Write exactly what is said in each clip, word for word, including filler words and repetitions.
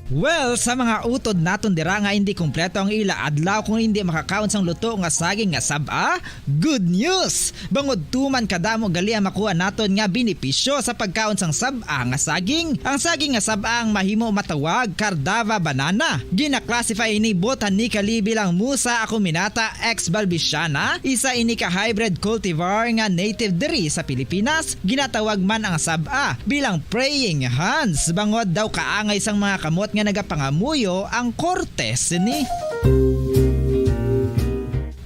Well, sa mga utod naton dira nga hindi kompleto ang ila adlaw kung hindi makakaon sang luto nga saging nga sab-a, good news! Bangod tuman kadamo gali ang makuha naton nga benepisyo sa pagkaon sang sab-a nga saging. Ang saging nga sab-a ang mahimo matawag Cardava banana. Gina-classify ini botanically bilang Musa acuminata ex balbisiana, isa ini ka hybrid cultivar nga native diri sa Pilipinas. Ginatawag man ang sab-a bilang praying hands, bangod daw kaangay sang mga kamot nga nagapangamuyo ang korte sini.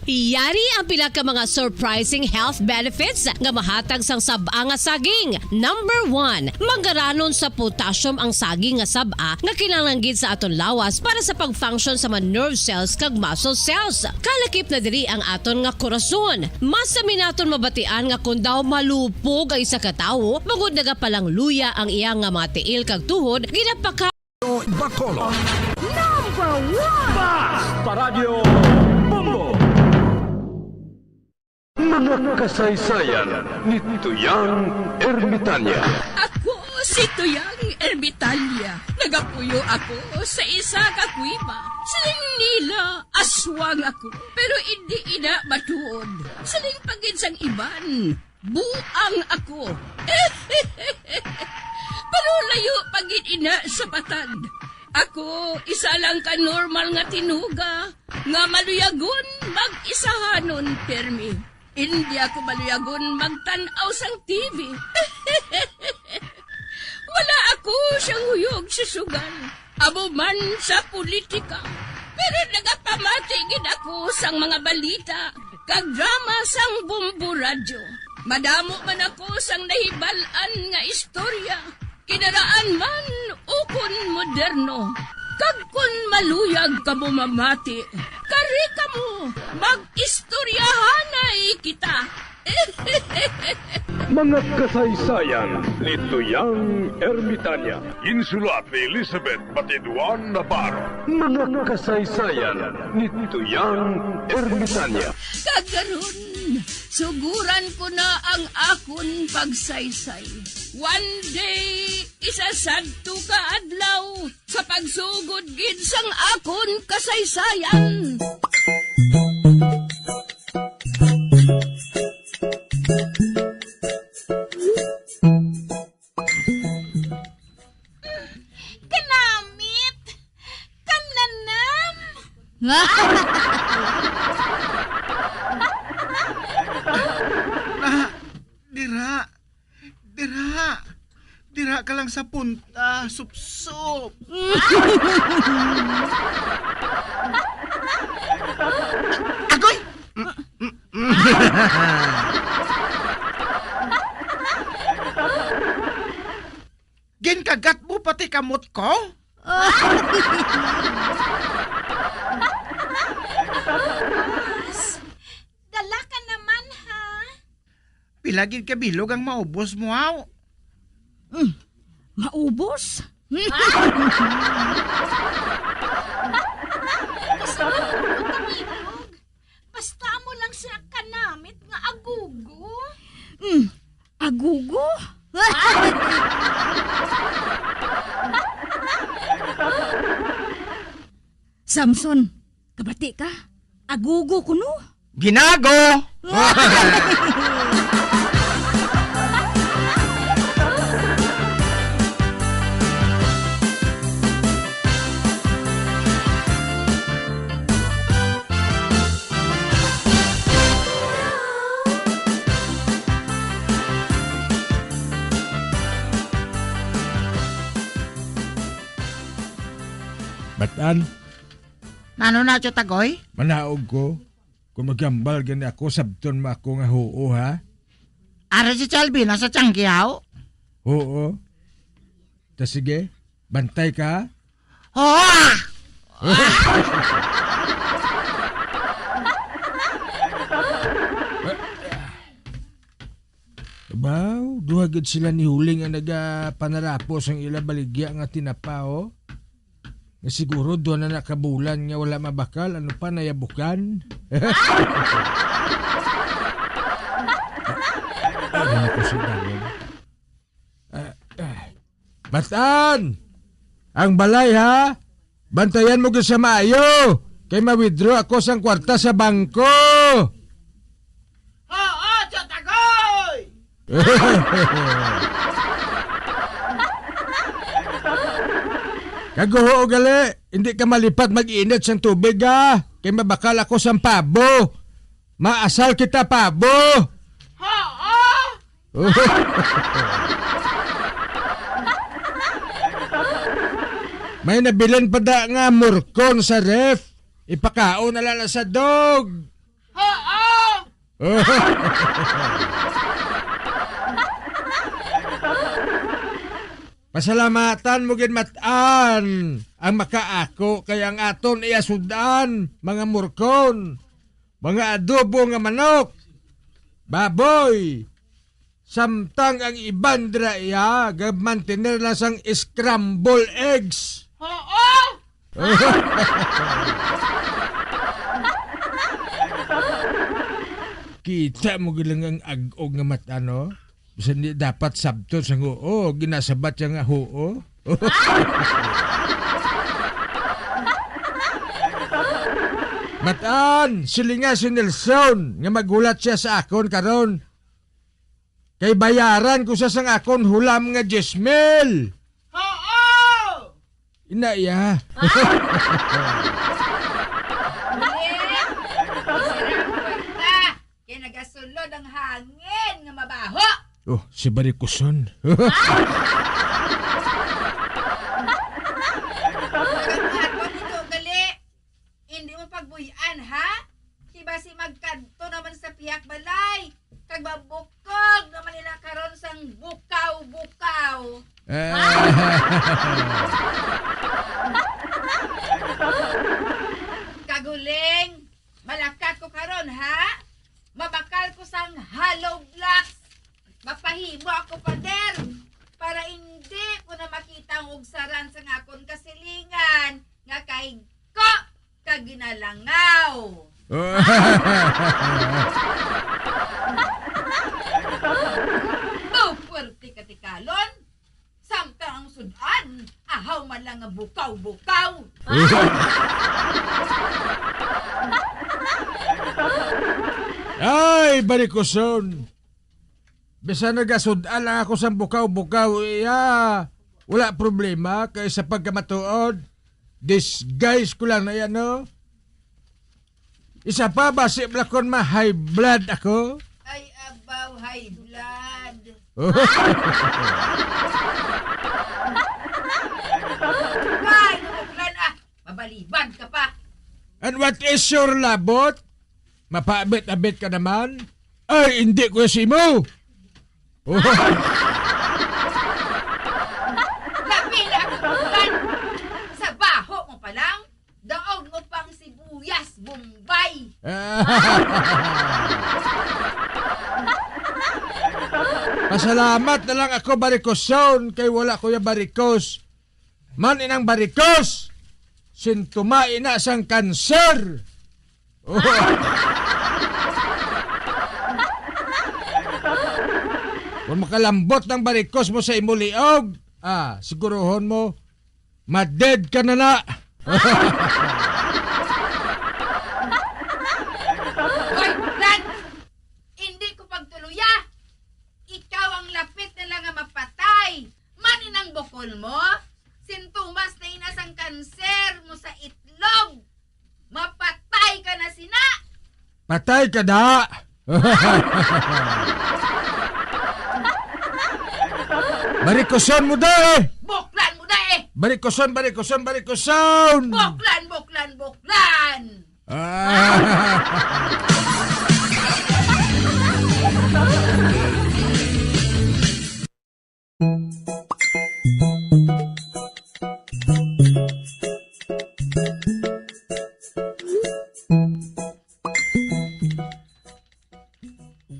Yari ang pila ka mga surprising health benefits nga mahatag sang sab-a nga saging. Number one, magaranon sa potassium ang saging nga sab-a nga kinahanglan gid sa aton lawas para sa pag-function sa mga nerve cells kag muscle cells. Kalakip na diri ang aton nga korason. Mas sami naton mabatian nga kon daw malupog ang isa ka tawo, bangod nagapalangluya ang iya nga mga tiil kag tuhod, ginapaka- Bacolod. Number one! Basta Radyo Bombo! Mga kasaysayan ni Tuyang Ermitanya. Ako si Tuyang Ermitanya. Nagapuyo ako sa isa ka kuweba. Siling nila, aswang ako. Pero indi ina matuod. Siling pa gid sang iban, buang ako. Pero layo pa gid ina sa patad. Ako, isa lang ka normal nga tinuga nga maluyagon mag-isahanon pirmi. Indi ako maluyagon magtan-aw sang T V. Wala ako siyang huyog sa sugal, amo man sa politika. Pero nagapamati gid ako sang mga balita kag drama sang Bombo Radyo. Madamo man ako sang nahibal-an nga istorya, kinaraan man ukon moderno. Kag kon maluyag kamo mamati, kari kamo, mag-istoryahanay kita. Mga kasaysayan ni Tuyang Ermitanya. Ginsulat ni Elizabeth Batiduan Navarro. Mga kasaysayan ni Tuyang Ermitanya. Kag karon, suguran ko na ang akon pagsaysay. One day, isa sadto ka adlaw, sa pagsugod gid sang akon kasaysayan. Kanamit! Kananam! Ah, dira. Dira. Dira ka lang sa punta, supsop. Agoy! Ginkagat mo pati kamot ko? Dala ka naman, ha? Pila gid ka bilog ang maubos mo, haw? Mm, maubos? Basta mo lang siya kanamit nga agugo. Mm, agugo? Samson, kabati ka? Agugo kuno? Ginago! Batan? Nano na, Tyo Tagoy? Manaog ko. Kung maghambal gani ako, sabton mo ako nga huo, ha? Ari si Chalvin sa tiyanggihaw? Oo. Ta sige, bantay ka, ha? Oo, ah! Abaw, duha gid sila ni Huling ang nagapanarapo sang ila baligya nga tinapa, oh. Nga siguro duha na na ka bulan nga wala mabakal, ano pa, nayabukan. Ano na ko si Daniel? Ah, ah. Batan! Ang balay, ha? Bantayan mo gid sa maayo, kay ma-withdraw ako sang kwarta sa bangko. Oo, Tiyatagoy! Kaguho gali, hindi ka malipat mag-init sang tubig, ha? Kay mabakal ako sang pabo. Maasal kita, pabo. Oo! May nabilin pa da nga murkon sa ref. Ipakaon na lang sa dog. Oo! Pasalamatan mo gid, Matan, ang makaako kay ang aton iya sud-an, mga murkon. Mga adobo nga manok, baboy, samtang ang iban dira iya gamantener lang sang scramble eggs. Oo! Kita mo gid lang ang ag-og nga mata, no? Bisan di dapat sabton sang oo, ginasabat siya nga huo. Matan, silinga si Nelson nga maghulat siya sa akon karon. Kay bayaran ko siya sang akon hulam nga diyes mil. Oo! Ina iya. Ulit, isara ang kwarta. Kay nagasulod ang hangin nga mabaho. Oh, si Barikuson. Nagapatong ito, gali. Hindi mo pagbuy-an, ha? Kibasi magkadto naman sa pihak balay. Kag mabukog naman nila karon sang bukaw-bukaw. Ah. Kaguling, malakat ko karon, ha? Mabakal ko sang hollow blocks. Mapahimo ako, pader, para indi ko na makita ang ugsaran sang akon kasilingan nga kahigko kag ginalangaw. Oh, puwerte ka tikalon. Samtang ang sud-an, ahaw man lang nga bukaw-bukaw. Ay, Barikuson. Bisan nagasud-an lang ako sang bukaw-bukaw, iya, wala problema, kay sa pagkamatuod, disguise ko lang na yan, no? Isa pa, basi bala kon ma-high blood ako. Ay, abaw, high blood. Ay, nabuklan, ah. Mabaliban ka pa. And what is your labot? Mapaabit-abit ka naman. Ay, hindi ko si mo. Labi na ang ulan. Sa baho mo pa lang, daog mo pang sibuyas, Bombay. Pasalamat na lang ako, Barikoson, kay wala ko ya barikos. Man inang barikos, sintuma ina sang kanser. Kung makalambot ang barikos mo sa imo liog, ah, siguruhon mo, maded ka na na. Hoy, Brad! Hindi ko pagtuluya. Ikaw ang lapit na lang nga mapatay. Maninang bukol mo? Sintomas na ina sang kanser mo sa itlog. Mapatay ka na sina. Patay ka da. Barikoson mo da eh. Buklan mo da eh. Barikoson, barikoson, barikoson. Buklan, buklan, buklan. Ah.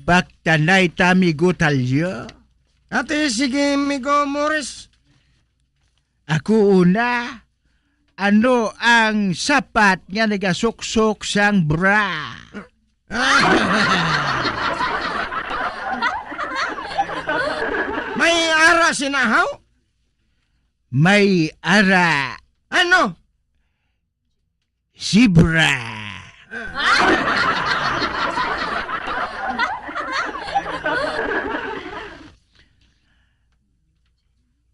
Baktanay ta, amigo Talyo. Ate, sige, amigo Morris. Ako una, ano ang sapat nga nagasuksok sang bra? May ara sinahaw? May ara. Ano? Zebra.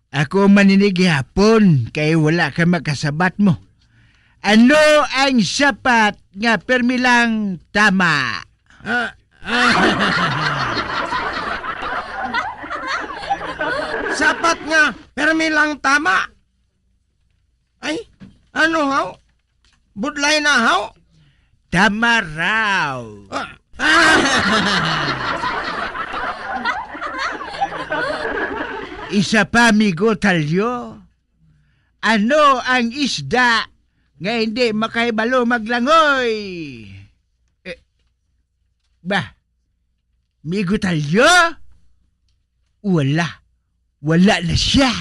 Ako man ini gihapon kay wala ka makasabat mo. Ano ang sapat nga permi lang tama? Ah, ah. Sapat nga permi lang tama. Ay, ano haw? Budlay na haw? Tama raw. Ah, ah. Isa pa, Migo Talyo. Ano ang isda nga hindi makahibalo maglangoy? Eh, ba, Migo Talyo? Wala. Wala na siya.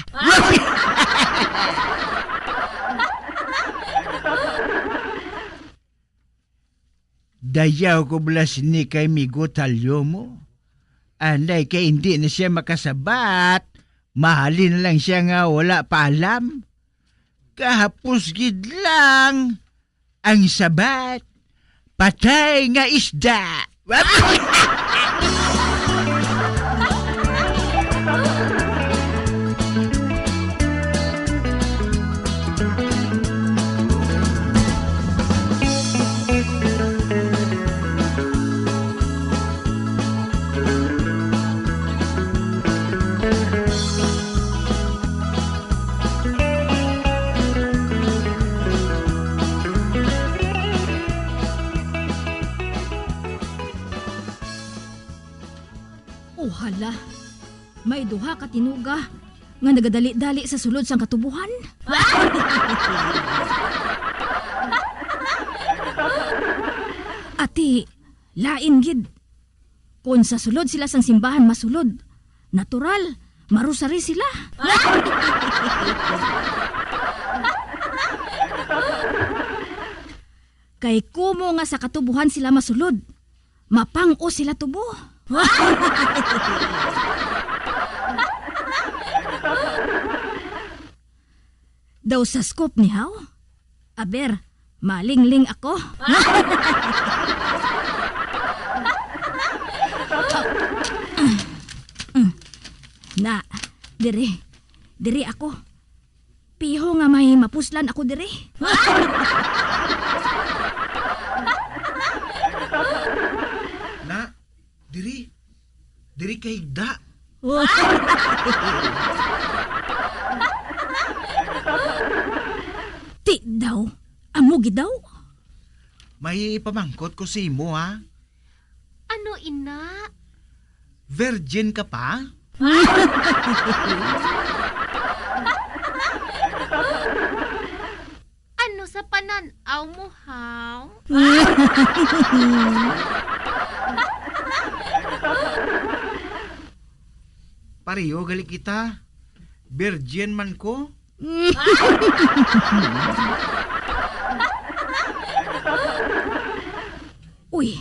Dayaw ko bala sini kay Migo Talyo mo. Anay kay hindi na siya makasabat. Mahalin na lang siya nga wala pa alam. Kahapos gid lang ang sabat. Patay nga isda. Oh, hala. May duha ka tinuga nga nagadali-dali sa sulod sang katubuhan. Ati, lain gid. Kon sa sulod sila sang simbahan masulod, natural, marosary sila. Kay kumo nga sa katubuhan sila masulod, mapang-o sila tubo. Daw sa scoop ni haw? Aber, malingling ako. Na, diri. Diri ako. Piho nga may mapuslan ako diri. Na, diri. Diri kay da. Ti daw. Amo gid daw. May ipamangkot ko sa imo, ha? Ano ina? Virgin ka pa? Ano sa panan-aw mo, haw? Pareho gali kita. Virgin man ko. Uy,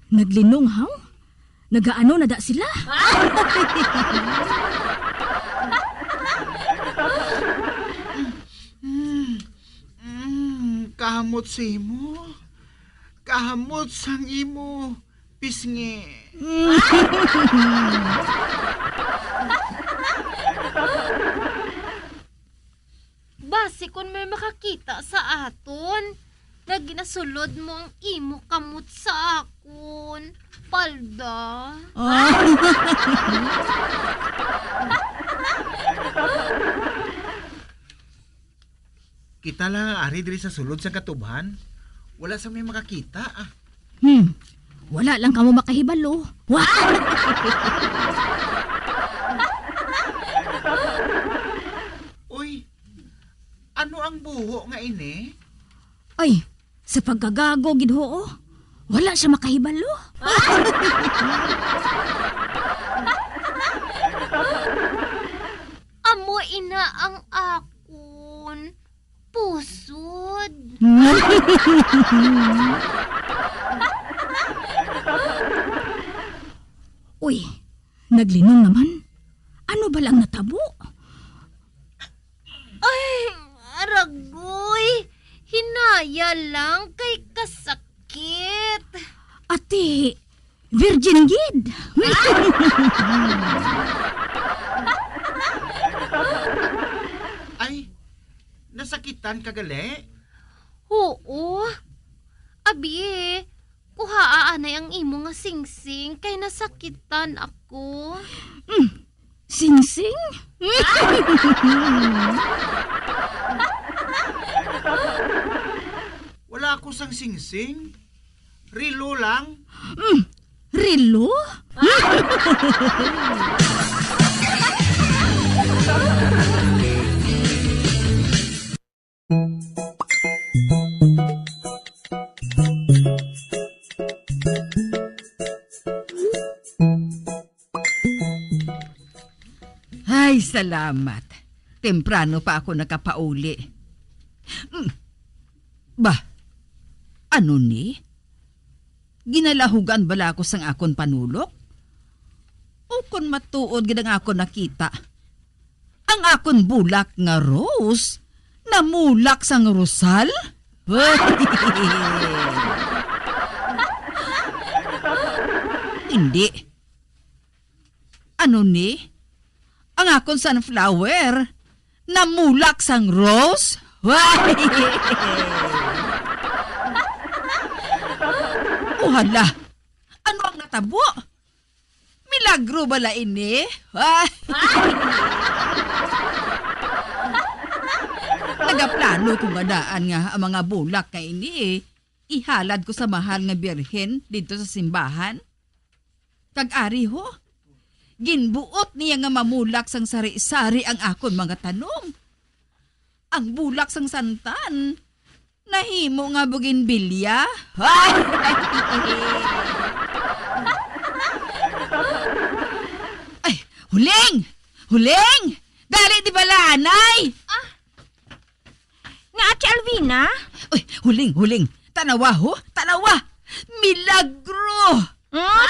naglinong, haw? Nagaano na da sila? Mm, mm, kahamot sa imo. Kahamot sang imo pisngi. Basi kon may makakita sa aton nga ginasulod mo ang imo kamot sa akon, palda. Ah. Kita lang ang ari diri sa sulod sang katubhan. Wala sa may makakita, ah. Hmm. Wala lang kamo makahibalo. Wa- Uy, ano ang buho nga ini? Ay, sa pagkagago gid ho, oh. Wala siya makahibalo. Amo ina ang akon pusod. Uy, naglinong naman. Ano ba lang natabo? Aya lang kay kasakit. Ati, virgin gid. Ay, nasakitan ka gali? Oo. Abi, kuhaa anay ang imo nga singsing kay nasakitan ako. Mm, singsing? Wala ako sang singsing. Relo lang. Mm, relo? Ay, salamat. Temprano pa ako nakapauli. Mm. Bah, ano ni? Ginalahugan bala ako sang akon panulok? O kon matuod gid ang akon nakita? Ang akon bulak nga rose namulak sang rosal? Hindi. Ano ni? Ang akon sunflower namulak sang rose? O hala, ano ang natabo? Milagro bala ini? Nagaplano ko nga daan nga ang mga bulak nga ini ihalad ko sa mahal nga birhen didto sa simbahan. Kag ari ho, ginbuot niya nga mamulak sang sari-sari ang akon mga tanom. Ang bulak sang santan nahimo nga bougainvillea. Ay, huling! Huling! Dali di bala, anay! Ah, nga, Ate Alvina? Uy, huling, huling. Tanawa, ho? Tanawa! Milagro! Hmm?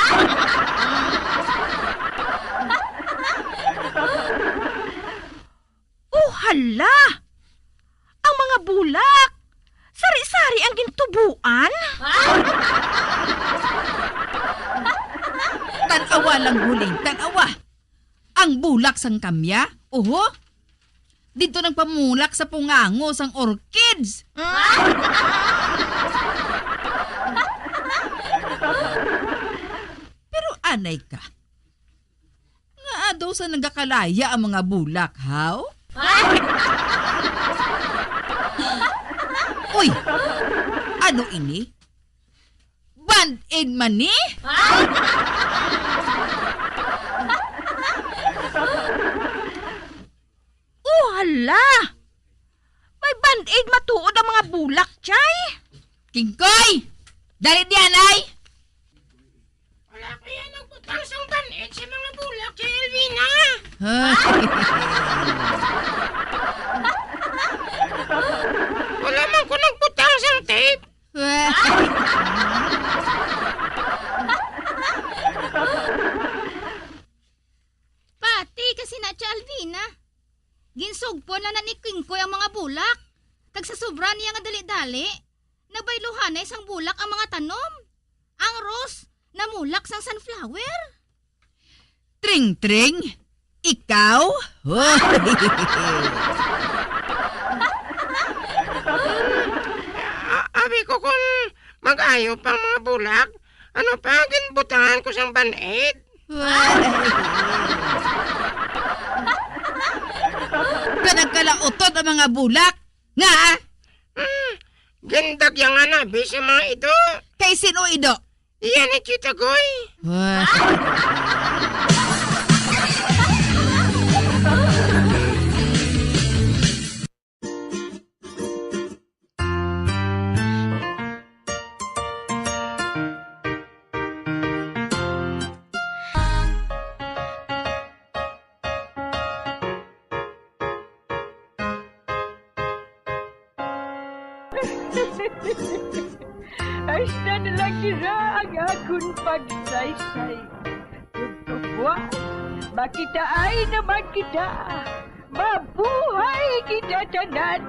Oh, hala! Ang mga bulak! Sari-sari ang gintubuan! Tan-awa lang, huling. Tan-awa! Ang bulak sang kamya, oho, didto nagpamulak sa pungango sang orchids. Pero anay ka, ngaa daw sa nagakalaya ang mga bulak, haw? Uy, ano ini? Band-aid man ni? Oh, hala! May band-aid matuod ang mga bulak, Chay! Kingkoy! Dali diyan, ay! Wala kaya nagbutang sang band-aid sa mga bulak, Chay Alvina? Ha? Wala man ko nagbutang sang tape. Pati ka sina, Tia Alvina. Ginsugpon na na ni Kingkoy ang mga bulak, kag sa sobra niya nga dali-dali, nabayluhanay sang bulak ang mga tanom. Ang rose namulak sang sunflower. Tring-tring, ikaw? A-, abi ko kon mag-ayo pa ang mga bulak, ano pa, ginbutangan ko sang band-aid. Kanang kalautod ang mga bulak. Nga? Hmm, gindagyangan na, bi, sa mga ido. Kay sino ido? Iya ni Tita Goy. Hasta na lang dira ang akon pagsaysay. Ug buwas, makitaay naman kita. Mabuhay kita tanan!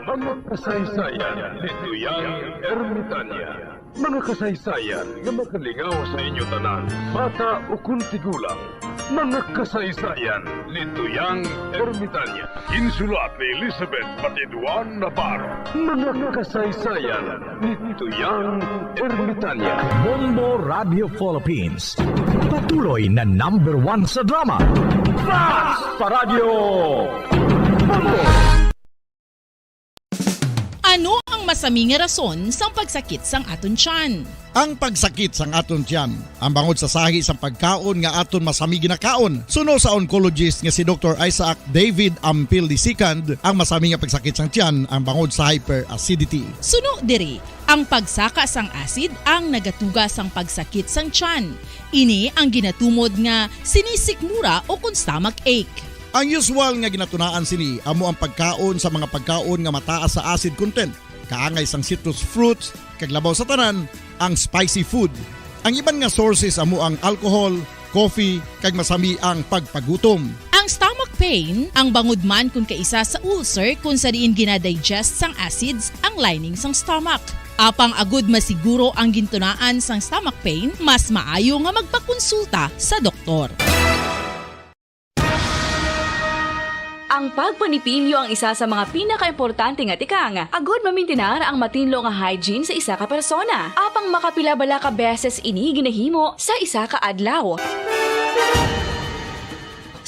Mga kasaysayan ni Tuyang Ermitania. Mga kasaysayan nga makalingaw sa inyo tanan, bata ukon tigulang. Mga kasaysayan ni Tuyang Ermitania. Insulat ni Elizabeth Batiduan Navarro. Mga kasaysayan ni Tuyang Ermitania. Bombo Radio Philippines. Patuloy na number one sa drama. Fast pa Radyo Bombo! Ano ang masami nga rason sang pagsakit sang aton tiyan? Ang pagsakit sang aton tiyan, ang bangod sa sahi sang pagkaon nga aton masami ginakaon. Suno sa oncologist nga si Doktor Isaac David Ampil the second, ang masami nga pagsakit sang tiyan ang bangod sa hyperacidity. Suno diri, ang pagsaka sang acid ang nagatuga sang pagsakit sang tiyan. Ini ang ginatumod nga sinisikmura o kon stomach ache. Ang usual nga ginatunaan sini amo ang pagkaon sa mga pagkaon nga mataas sa acid content, kaangay sang citrus fruits, kag labaw sa tanan, ang spicy food. Ang iban nga sources amo ang alcohol, coffee, kag masami ang pagpagutom. Ang stomach pain, ang bangod man kon kaisa sa ulcer kon sa diin ginadigest sang acids ang lining sang stomach. Apang agud masiguro ang gintunaan sang stomach pain, mas maayo nga magpakonsulta sa doktor. Ang pagpanipilyo ang isa sa mga pinakaimportante nga tikang agud mamintinar ang matinlo nga hygiene sa isa ka persona. Apang makapila bala ka beses ini ginahimo sa isa ka adlaw?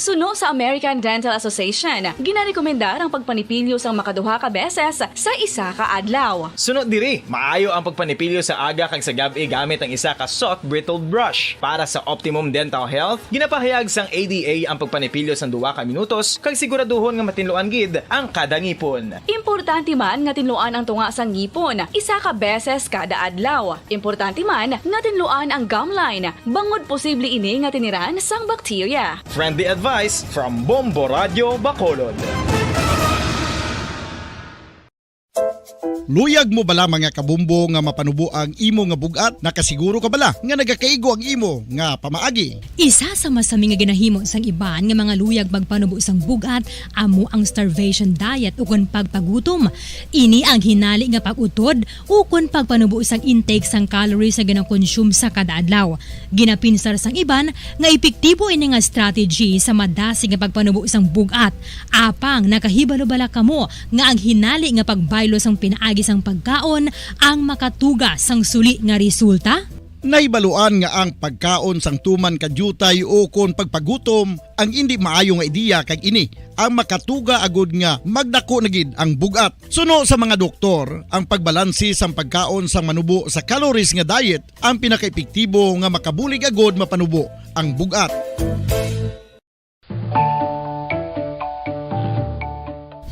Suno sa American Dental Association, ginarekomendar ang pagpanipilyo sang makaduha ka beses sa isa ka adlaw. Suno diri, maayo ang pagpanipilyo sa aga kag sa gab-i gamit ang isa ka soft bristled brush. Para sa optimum dental health, ginapahayag sang A D A ang pagpanipilyo sang duha ka minutos kag siguraduhon nga matinluan gid ang kada ngipon. Importante man nga tinluan ang tunga sang ngipon isa ka beses kada adlaw. Importante man nga tinluan ang gum line, bangod posible ini nga tiniran sang bakterya. Friendly advice from Bombo Radio Bacolod. Luyag mo bala, mga kabombo, nga mapanubo ang imo nga bug-at? Nakasiguro ka bala nga nagakaigo ang imo nga pamaagi? Isa sa masami nga ginahimo sang iban nga mga luyag magpanubo sang bug-at amo ang starvation diet ukon pagpagutom. Ini ang hinali nga pag-utod ukon pagpanubo sang intake sang calories nga ginakonsume sa kada adlaw. Ginapinsar sang iban nga epektibo ini nga strategy sa madasig nga pagpanubo sang bug-at. Apang nakahibalo bala kamo nga ang hinali nga pagbaylo sang pinaagi sang pagkaon ang makatuga sang suli nga resulta? Nahibaluan nga ang pagkaon sang tuman ka diutay ukon pagpagutom ang indi maayo nga ideya, kag ini ang makatuga agud nga magdako na gid ang bug-at. Suno sa mga doktor, ang pagbalanse sang pagkaon sang manubo sa calories nga diet ang pinakaepektibo nga makabulig agud mapanubo ang bug-at.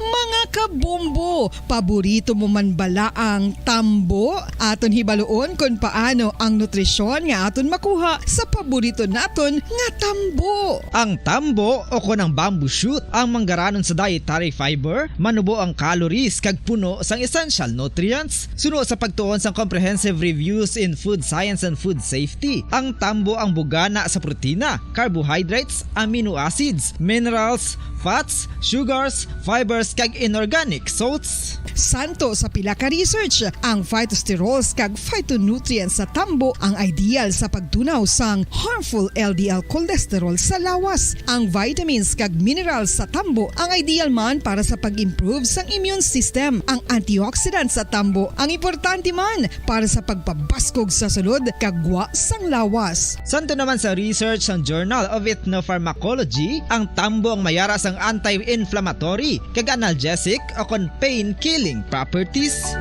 Mga kabombo, paborito mo man bala ang tambo? Aton hibaluon kon paano ang nutrisyon nga aton makuha sa paborito naton nga tambo. Ang tambo, o kon ang bamboo shoot, ang manggaranon sa dietary fiber, manubo ang calories kag puno sang essential nutrients. Suno sa pagtuon sang Comprehensive Reviews in Food Science and Food Safety, ang tambo ang bugana sa protina, carbohydrates, amino acids, minerals, fats, sugars, fibers, kag inorganic salts. Santo sa pila ka research, ang phytosterols kag phytonutrients sa tambo ang ideal sa pagtunaw sang harmful L D L cholesterol sa lawas. Ang vitamins kag minerals sa tambo ang ideal man para sa pag-improve sang immune system. Ang antioxidants sa tambo ang importante man para sa pagpabaskog sa sulod kag gwa sang lawas. Santo naman sa research sang Journal of Ethnopharmacology, ang tambo ang mayara sang anti-inflammatory kag analgesic o kon pain-killing properties.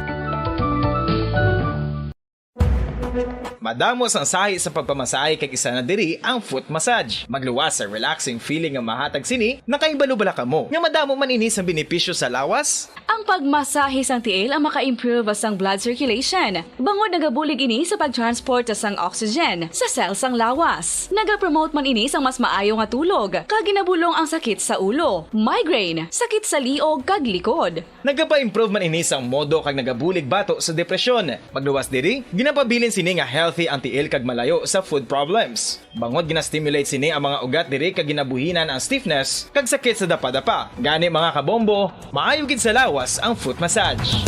Madamo sang sahi sa pagpamasahe, kag isa na diri ang foot massage. Magluwas sa relaxing feeling nga mahatag sini. Nakahibalo bala kamo nga madamo man ini sang benepisyo sa lawas? Ang pagmasahe sang tiil ang maka-improve sang blood circulation, bangod nagabulig ini sa pag-transport sang oxygen sa cell sang lawas. Nagapromote man ini sang mas maayo nga tulog, kag ginabulong ang sakit sa ulo, migraine, sakit sa liog, kag likod. Nagapa-improve man ini sang modo kag nagabulig bato sa depresyon. Magluwas diri, ginapabilin sini nga health healthy ang tiil kag malayo sa food problems. Bangod gina-stimulate sini ang mga ugat diri kag ginabuhinan ang stiffness kag sakit sa dapadapa. Gani, mga kabombo, maayo gid sa lawas ang foot massage.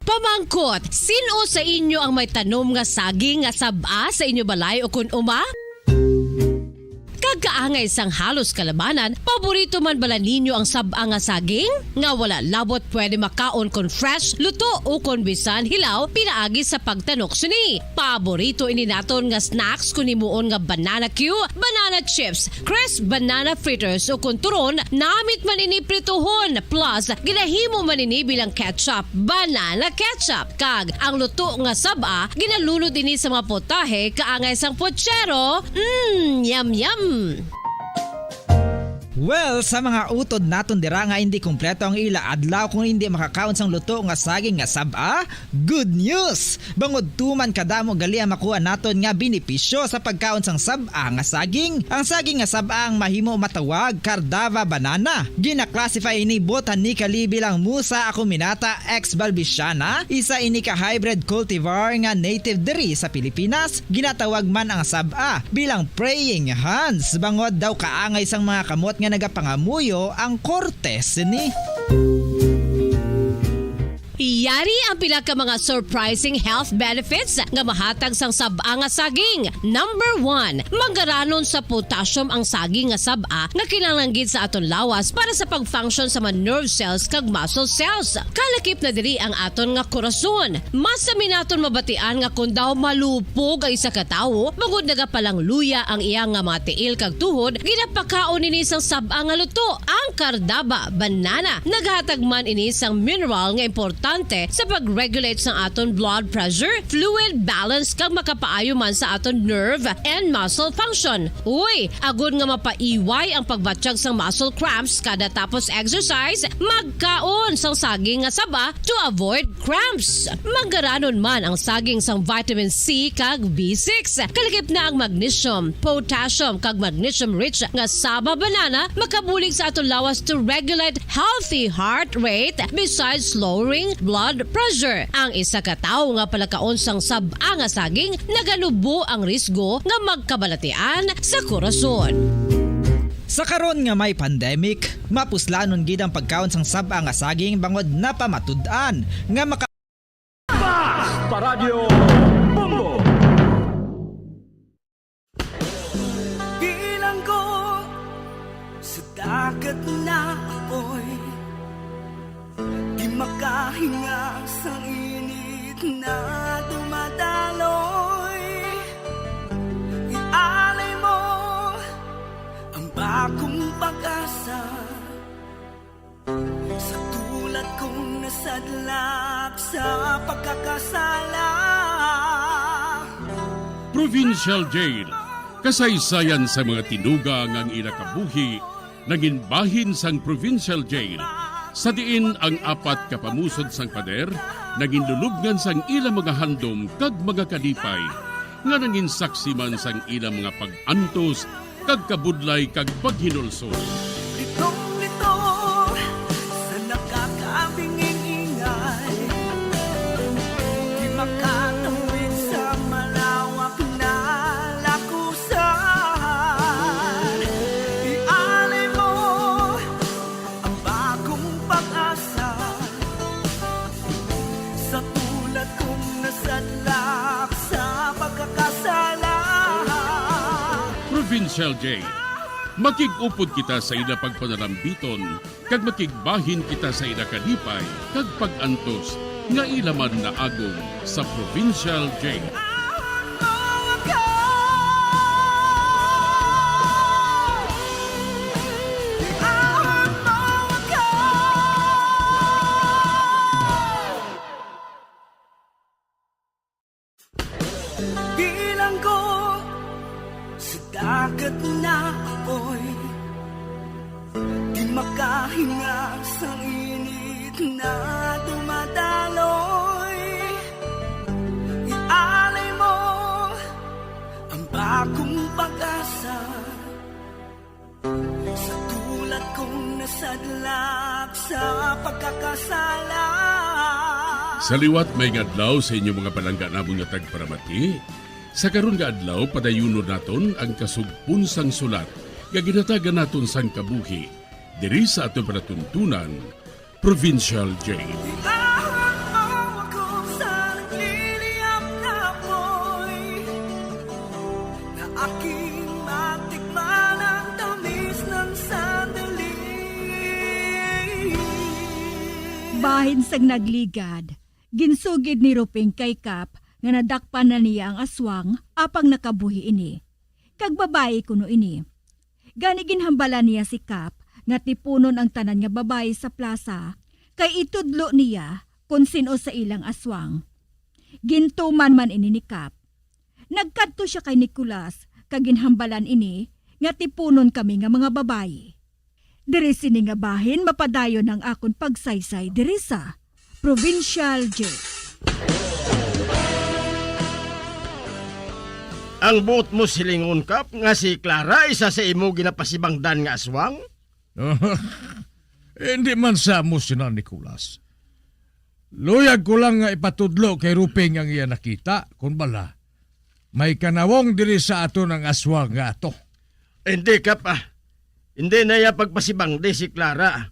Pamangkot, sin-o sa inyo ang may tanom nga saging nga sab-a sa inyo balay o kun uma? Kag kaangay sang halos kalabanan, paborito man bala ninyo ang sab-a nga saging? Nga wala labot pwede makaon kon fresh, luto, o kon bisan hilaw, pinaagi sa pagtanok sini. Paborito ini naton nga snacks kon himuon nga banana cue, banana chips, crisp banana fritters, o kon turon, namit man ini prituhon, plus ginahimo man ini bilang ketchup, banana ketchup. Kag ang luto nga sab-a, ginalunod ini sa mga putahe kaangay sang putsero. Mm, yum, yum! Well, sa mga utod naton dira nga hindi kompleto ang ila adlaw kung hindi makakaon sang luto nga saging nga sab-a, good news! Bangod tuman kadamo gali ang makuha naton nga benepisyo sa pagkaon sang sab-a nga saging. Ang saging nga sab-a ang mahimo matawag Cardava banana. Gina-classify ini botanically bilang Musa acuminata ex balbisiana, isa ini ka hybrid cultivar nga native diri sa Pilipinas. Ginatawag man ang sab-a bilang praying hands, bangod daw kaangay sang mga kamot nga nagapangamuyo ang korte sini. Yari ang pila ka mga surprising health benefits nga mahatag sang sab-a nga saging. Number one, manggaranon sa potassium ang saging nga sab-a nga kinahanglan gid sa aton lawas para sa pag-function sa mga nerve cells kag muscle cells. Kalakip na diri ang aton nga korason. Mas sami naton mabatian nga kon daw malupog ang isa ka tawo, bangod nagapalangluya ang iya nga mga tiil kag tuhod, ginapakaon ini sang sab-a nga luto, ang Cardaba banana. Naghatag man ini sang mineral nga importante sa pag-regulate sang aton blood pressure, fluid balance, kag makapaayo man sa aton nerve and muscle function. Uy, agod nga mapaiway ang pagbatyag sang muscle cramps kada tapos exercise, magkaon sang saging nga saba to avoid cramps. Manggaranon man ang saging sang vitamin C kag B six. Kalakip na ang magnesium, potassium, kag magnesium-rich nga saba banana makabulig sa aton lawas to regulate healthy heart rate besides lowering blood pressure. Ang isa ka tawo nga palakaon sang sab-a nga saging naganubo ang risgo nga magkabalatian sa korason. Sa karon nga may pandemic, mapuslanon gid ang pagkaon sang sab-a nga saging bangod napamatud-an nga maka- Paradyo Bombo! Bilanggo sa dagat na apoy, di makahinga sa init na dumadaloy. Ialay mo ang bagong pag-asa sa tulad kong nasadlak sa pagkakasala. Provincial Jail. Kasaysayan sa mga tinuga nga ang ila kabuhi nangin bahin sang Provincial Jail, sa diin ang apat ka pamusod sang pader nangin lulubngan sang ila mga handom kag mga kalipay, nga nangin saksi man sang ila mga pag-antos kag kabudlay kag paghinulsol. Litong-lito sa nakakabinging ingay, di makatawid sa malawak na lakusan. Ialay mo ang bagong pag-asa sa tulad kong nasadlak sa pagkakasala. Provincial Jail. Makig-upod kita sa ila pagpanalambiton, kag makigbahin kita sa ila kalipay kag pag-antos nga ila man naagom sa Provincial Jail. Bilanggo sa dagat na apoy, di makahinga sa init na dumadaloy. Ialay mo ang bagong pag-asa sa tulad kong nasadlak sa pagkakasala. Sa liwat, may nga adlaw sa inyo mga palangga namon nga tagparamati. Sa karon nga adlaw, padayunon naton ang kasugpon sang sulat nga ginhatagan naton sang kabuhi diri sa aton palatuntunan, Provincial J. Iahon mo ako sa nagliliyab na apoy, na aking matikman ang tamis ng sandali. Bahin sang nagligad, ginsugid ni Ruping kay Kap nga nadakpan na niya ang aswang apang nakabuhi ini, kag babayi kuno ini. Gani ginhambalan niya si Kap nga tipunon ang tanan nga babayi sa plasa, kay itudlo niya kon sin-o sa ilang aswang. Gintuman man ini ni Kap. Nagkadto sia kay Nicolas kag ginhambalan ini nga tipunon kami nga mga babayi. Diri sini nga bahin mapadayon ang akon pagsaysay diri sa Provincial J. Ang buot mo silingon, Kap, nga si Clara isa sa imo ginapasibangdan nga aswang? Hindi man sa amo sina, Nicolas. Luyag ko lang nga ipatudlo kay Ruping ang iya nakita, kun bala may kanawong diri sa aton ang aswang nga ato. Hindi, Kap, ah. Hindi na iya pagpasibangdi si Clara, ah.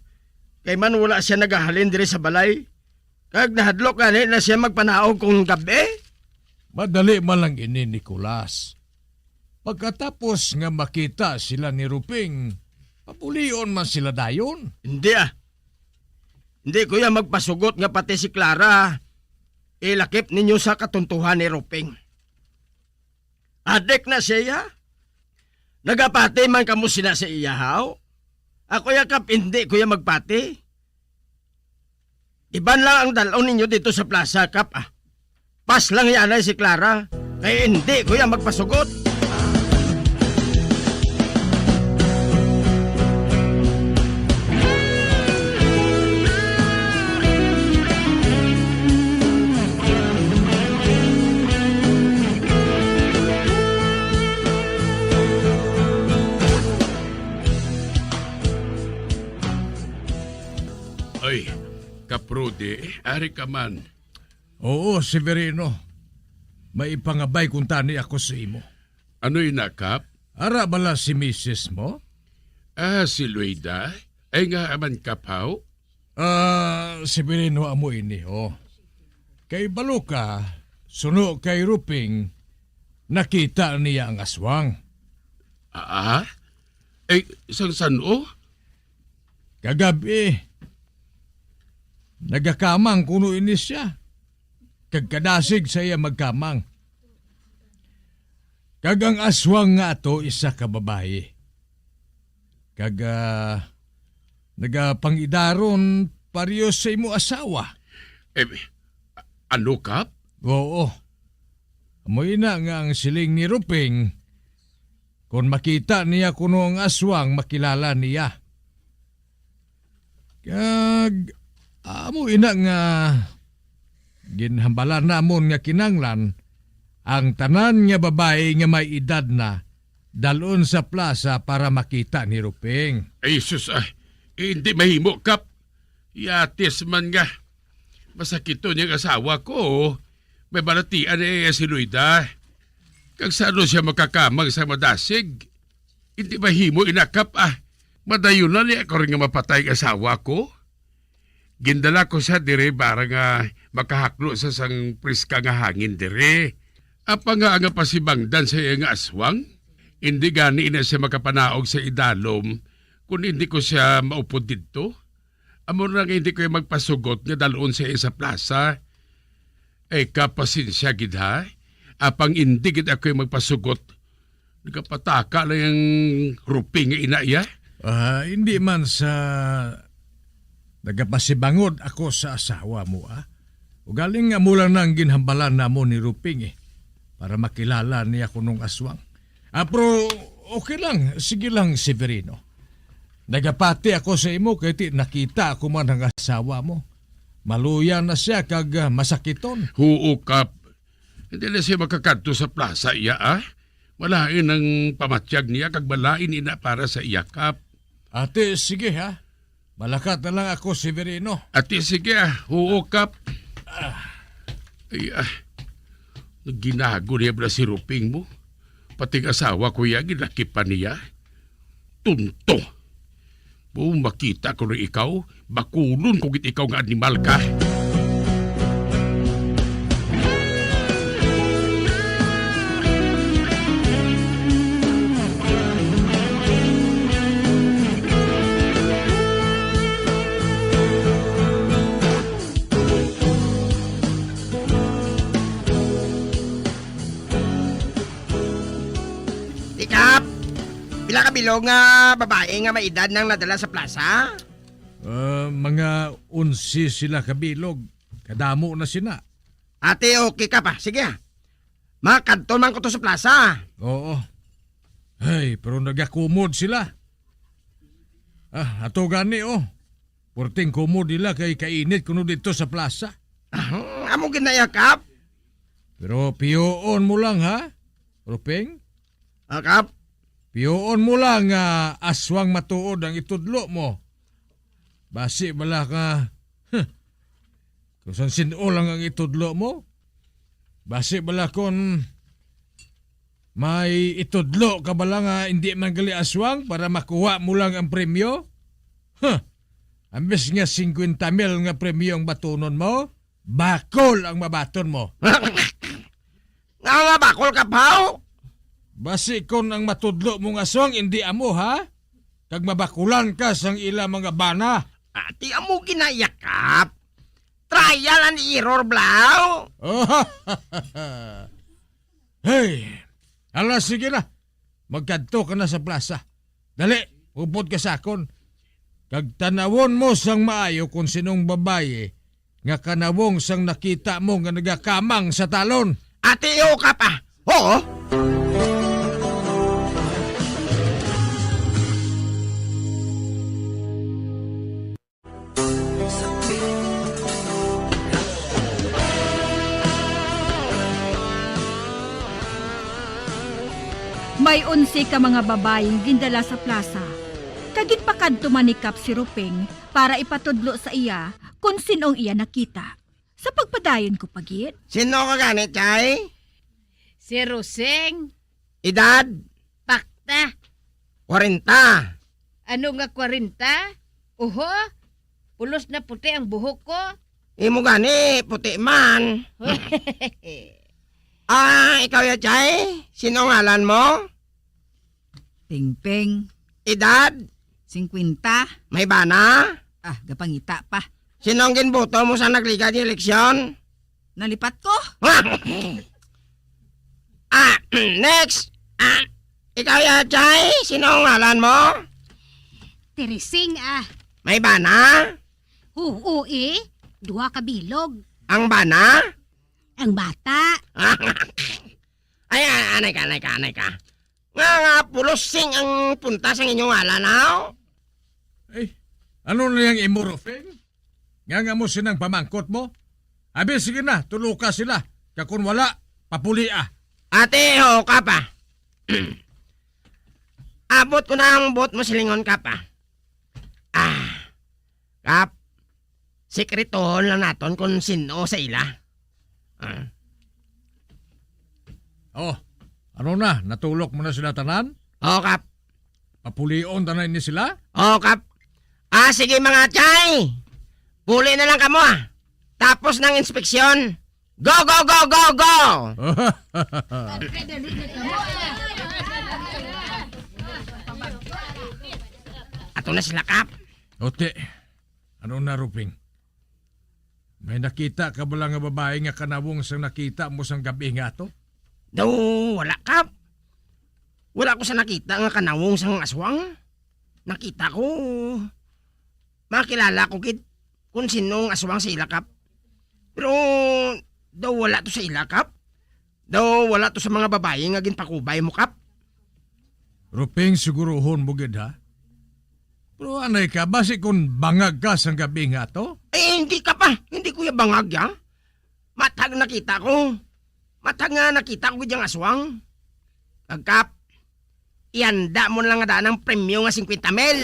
Kay man wala sia nagahalin diri sa balay. Kag nahadlok gani na sia magpanaog kung gab-i. Madali man lang ini, Nicolas. Pagkatapos nga makita sila ni Ruping, pabulion man sila dayon. Hindi, ah. Hindi ko ya magpasugot nga pati si Clara ilakip ninyo sa katuntuhan ni Ruping. Adik na siya. Nagapati man kamo sina sa iya, haw? Ako ya, Kap, hindi ko ya magpati. Iban lang ang dalon ninyo dito sa plaza, Kap, ah. Pas lang ya anay si Clara, kay hindi ko ya magpasugot. Ay, Kap Rudy, ari ka man. Oo, Severino. May ipangabay kuntani ako sa imo. Ano ina, Kap? Ara bala si misis mo? Ah, si Luida? Ay nga man, Kap, haw? Ah, Severino, amo ini, oh. Kay balo ka, suno kay Ruping, nakita niya ang aswang. Ah? Eh, sang san-o? Kagab-i, nagakamang kuno ini siya, kag kadasig sa iya magkamang. Kag ang aswang nga ato isa ka babayi. Kag, ah, nagapangidaron pareho sa imo asawa. Eh, a-, ano, Kap? Oo. Amo ina nga ang siling ni Ruping, kon makita niya kuno ang aswang, makilala niya. Kag amo ina nga ginhambalan namon nga kinanglan ang tanan nga babayi nga may edad na dalon sa plaza para makita ni Ruping. Ay, sus, ah, hindi mahimo, Kap. Yatis man nga. Masakiton niyang asawa ko. May balatian na iya si Luida. Kag sa ano siya makakamang sa madasig? Hindi mahimo ina, Kap, ah. Madayon na niya ako rin nga mapatay ang asawa ko. Gindala ko siya diri para nga makahaklo sa sang priska nga hangin diri. Apa nga ang pasibangdan sa iya nga aswang? Hindi gani ina siya makapanaog sa idalom kung hindi ko siya maupod didto. Amo na nga hindi ko magpasugot nga dalon siya sa plaza. Ay, kapasensya gid, ha? Apang hindi gid ako magpasugot. Nagapataka lang ang Ruping nga ina iya. Ah, hindi man sa nagapasibangod ako sa asawa mo, ah. Ugaling nga mula na ang ginhambalan namo ni Ruping, eh, para makilala niya kunong aswang. Ah, pero okay lang, sige lang, Severino. Nagapati ako sa imo kay ti nakita ako man ang asawa mo. Maluya na siya kag, ah, masakiton. Huo, Kap. Hindi na siya makakadto sa plaza iya, ah. Malain ang pamatyag niya kag malain ina para sa iya, Kap. Ate, sige ha. Malakat na lang ako, Severino. Ate, sige, ah. Huo, Kap. Ay, ah, ginago niya ba si Ruping mo? Pati ang asawa ko iya, ginakipan niya. Tunto! Kung makita ko rin ikaw, bakulon ko gid ikaw nga animal ka. Tikap, pila ka bilog nga babae nga may edad nang nadala sa plaza? Ah, mga onse sila ka bilog. Kadamo na sina. Ate, okay ka pa? Sige, ah. Makadto man ko to sa plaza. Oo. Ay, pero nagakumod sila. Ah, ato gani, oh. Purting kumod nila kay kainit kuno dito sa plaza. Ah, amo ginayakap. Pero piyoon mo lang, ha, Ruping? Ah, Kap? Piyoon mo lang nga aswang matuod ang itudlo mo. Basi bala ka, huh, kung san sin-o lang ang itudlo mo? Basi bala kon may itudlo ka bala nga hindi man gali aswang para makuha mo lang ang premyo? Huh! Ambis nga singkwenta mil nga premyo ang batunon mo, bakol ang mabaton mo. Nga nga bakol ka, Pao? Basi kon ang matudlo mo nga aswang indi amo, ha? Kag mabakulan ka sang ila mga bana. Ati amo ginayakap. Trial and error, Blau. Hey, ala, sige na. Magkadto ka na sa plaza. Dali, upod ka sa akon. Kag tanawon mo sang maayo kon sinong babayi nga kanawong sang nakita mo nga nagakamang sa talon. Ati, oo ka pa. Oo. May onse ka mga babayi nga gindala sa plaza, kag ginpakadto man ni Kap si Ruping para ipatudlo sa iya kon sin-o ang iya nakita. Sa pagpadayon ko pa gid. Sin-o ka gani, Chay? Si Rosing. Edad? Pakta. Kwarenta. Ano nga kwarenta? Oho, pulos na puti ang buhok ko. Imo gani, puti man. Ah, ikaw ya, Chay? Sino ngalan mo? Pingping. Edad? Singkwenta. May bana? Ah, gapangita pa. Sino ang ginboto mo sa nagligad nga eleksyon? Nalipat ko. Ah, next. Ah, ikaw ya, Chay? Sino ang ngalan mo? Teresing, ah. May bana? Oo, eh. Duha ka bilog. Ang bana? Ang bata. Ay, ay, anay ka, anay ka, anay ka. Nga nga pulos sing ang punta sang inyong ngalan, aw? Ay, ano na yang imo, Rufing? Nga nga mo sinang pamangkot mo? Abi, sige na, tuloka sila. Kag kun wala, papulia. Ate, ho ka pa. Abot ko na ang buot mo silingon ka pa. Ah, Kap, sikretohon lang naton kon sin-o sa ila. Ah. Oh, ano na? Natulok mo na sila tanan? Oo, Kap. Papulion tanan ni sila? Oo, Kap. Ah, sige, mga chay. Puli na lang kamo, ah. Tapos ng inspeksyon, go, go, go, go, go! Ato na sila, Kap. Ote, ano na, Ruping? May nakita ka bala nga babayi nga kanawong sang nakita mo sang gab-i nga ato? Daw wala, Kap. Wala ko sa nakita nga kanawong sang aswang. Nakita ko, makilala ko gid kung sino ang aswang sa ila, Kap. Pero daw wala to sa ila, Kap. Daw wala to sa mga babayi nga ginpakubay mo, Kap. Ruping, siguruhon mo gid, ha? Pero anay ka, basi kung bangag ka sang gab-i nga ato? Eh, hindi ka pa. Hindi ko ya bangag, ya. Matag nakita ko. Matag nga nakita ko gid yang aswang. Kag, Kap, ianda mo na lang nga daan ang premyo nga singkwenta mil.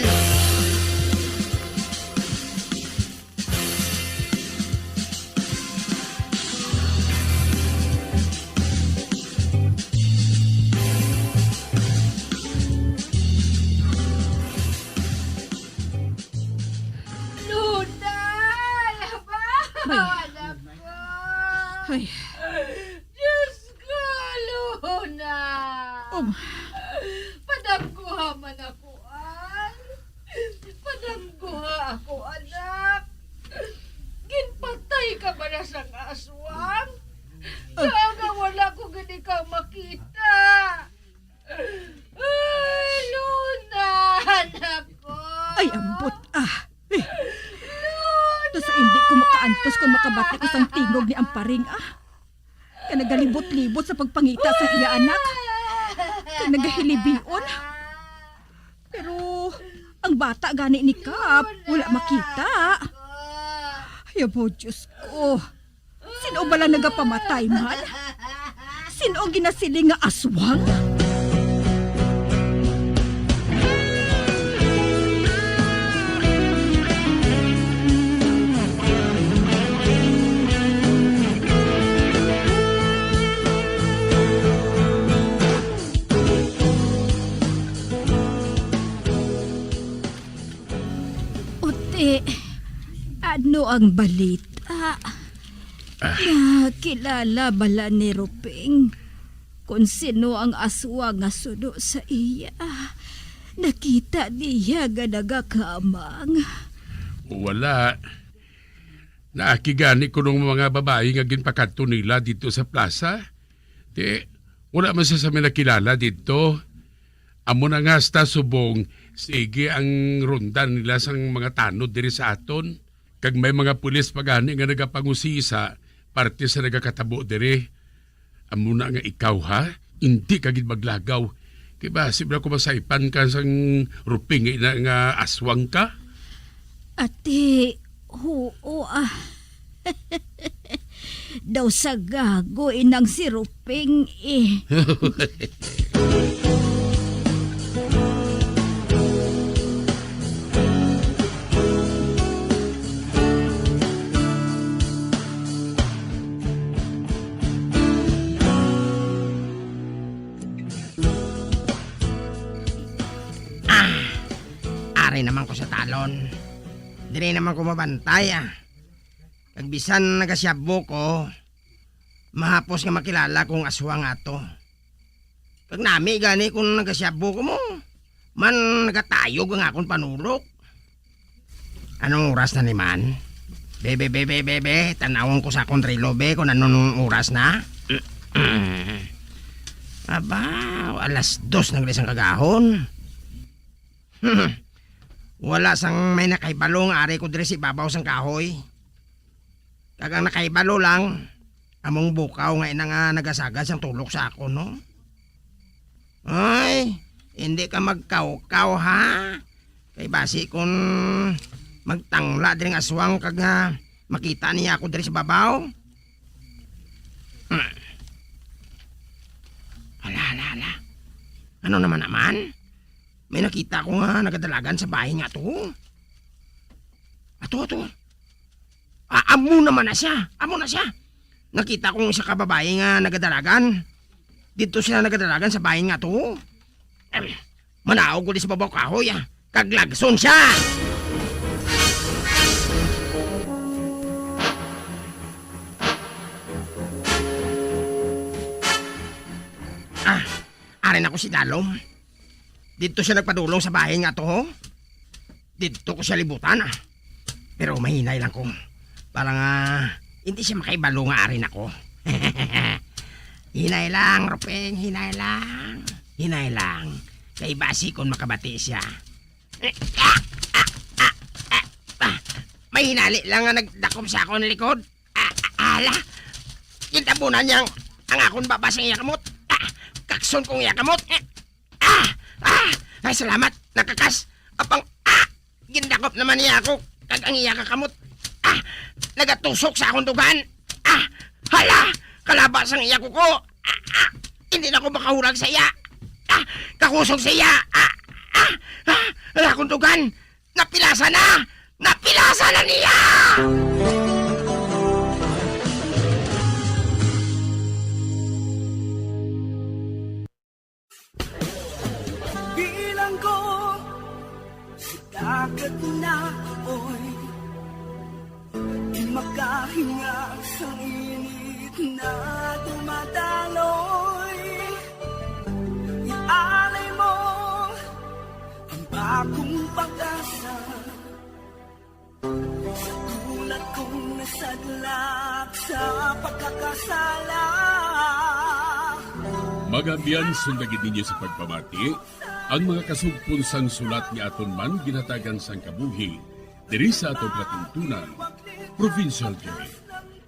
Ay. Anak ko. Ay. Diyos ko, Luna. Oh. Padamguha man ako, an. Padamguha ako, anak. Ginpatay ka bala sang aswang? Ah. Kaya nga wala ko gid ikaw makita. Ay, Luna, anak ko. Ay, ambot, ah. Eh, Luna! Nasa hindi ko makaantos kung makabati ko sang tingog ni Amparing, ah. Kag nagalibot-libot sa pagpangita sa iya anak. Kag nagahilibion. Pero ang bata gani ni Kap, wala makita. Ay, abo, Diyos ko. Sin-o bala nagapamatay man? Sin-o ginasiling nga aswang? Uti, ano ang balita? Ah. Nakilala bala ni Ruping kon sino ang aswang nga suno sa iya? Nakita niya nga nagakamang? Wala. Naakigani ko nung mga babayi nga ginpakadto nila dito sa plaza. Ti, wala man sa, sa may nakilala dito. Amo na nga hasta subong, sige ang ronda nila sang mga tanod diri sa aton. Kag may mga pulis pa gani nga nagapangusisa parte sa nagakatabo diri. Amo na nga ikaw, ha? Indi ka gid maglagaw. Kay basi bala ko masaypan ka sang Ruping nga ina nga aswang ka? Ati, huo, ah. Daw sa gago inang si Ruping, eh. Ah, ari naman ko sa talon. Diri naman ko mabantay, ah. Kag bisan nagasyabo ko, mahapos nga makilala kong aswang ato. Kag nami gani kung nagasyabo ko mo, man nagatayog ang akon panulok. Anong oras na ni man? Be, be, be, be, be, be, tanawon ko sa akon relo, be, kung anong oras na. Aba, alas dos na gid sang kagahon. Wala sang may nakahibalo nga ari ko diri sa ibabaw sang kahoy. Kag ang nakahibalo lang, among bukaw nga ina nga nagasagad sang tulok sa akon, no? Ay, hindi ka magkawkaw, ha? Kay basi kun magtangla diri nga aswang kag, ah, makita niya ako diri sa babaw. Hmm. Hala, hala, hala. Ano naman naman? May nakita ko nga nagadalagan sa bahin nga ato. Ato, ato. Ah, amo naman na siya. Amo na siya. Nakita ko ang isa ka babae nga nagadalagan. Dito sila nagadalagan sa bahin nga ato. Em, manaog ko di sa babaw kahoy, ah. Kag lagson siya. Ah, ari na ko si Dalom. Didto siya nagpadulong sa bahin nga to, ho? Didto ko siya libutan, ah. Pero mahinay lang ko. Para nga hindi siya makaibalo nga ari na ko. Hinay lang, Ruping, hinay lang. Hinay lang. Kay basi kon makabati siya. Ah, ah, ah, ah, ah. May hinali lang nga nagdakop sa akon likod. Ah, ah, ala! Gintabunan niya ang, ang akon baba sang iya kamot. Ah, kakson kong iya kamot. Ah! Ah! Ay, salamat! Nakakas! Apang, ah! Gindakop naman niya ako, kag ang iya kakamot. Ah! Nagatusok sa akong dughan. Ah! Hala! Kalaba sang iya kuko. Ah! Ah! Hindi na ko makahurag sa iya. Ah! Kakusog sa iya. Ah! Ah! Ah! Ang akong dughan! Napilasan na! Napilasan na niya! Bilanggo sa dagat na apoy, in Makahinga sa init na dumadaloy. Ialay mo ang bagong pag-asa sa tulad kong nasadlak sa pagkakasala. Mga abyan, sundagi ninyo sa pagpamati ang mga kasugpon sang sulat nga aton man ginhatagan sang kabuhi diri sa aton palatuntunan, Provincial J.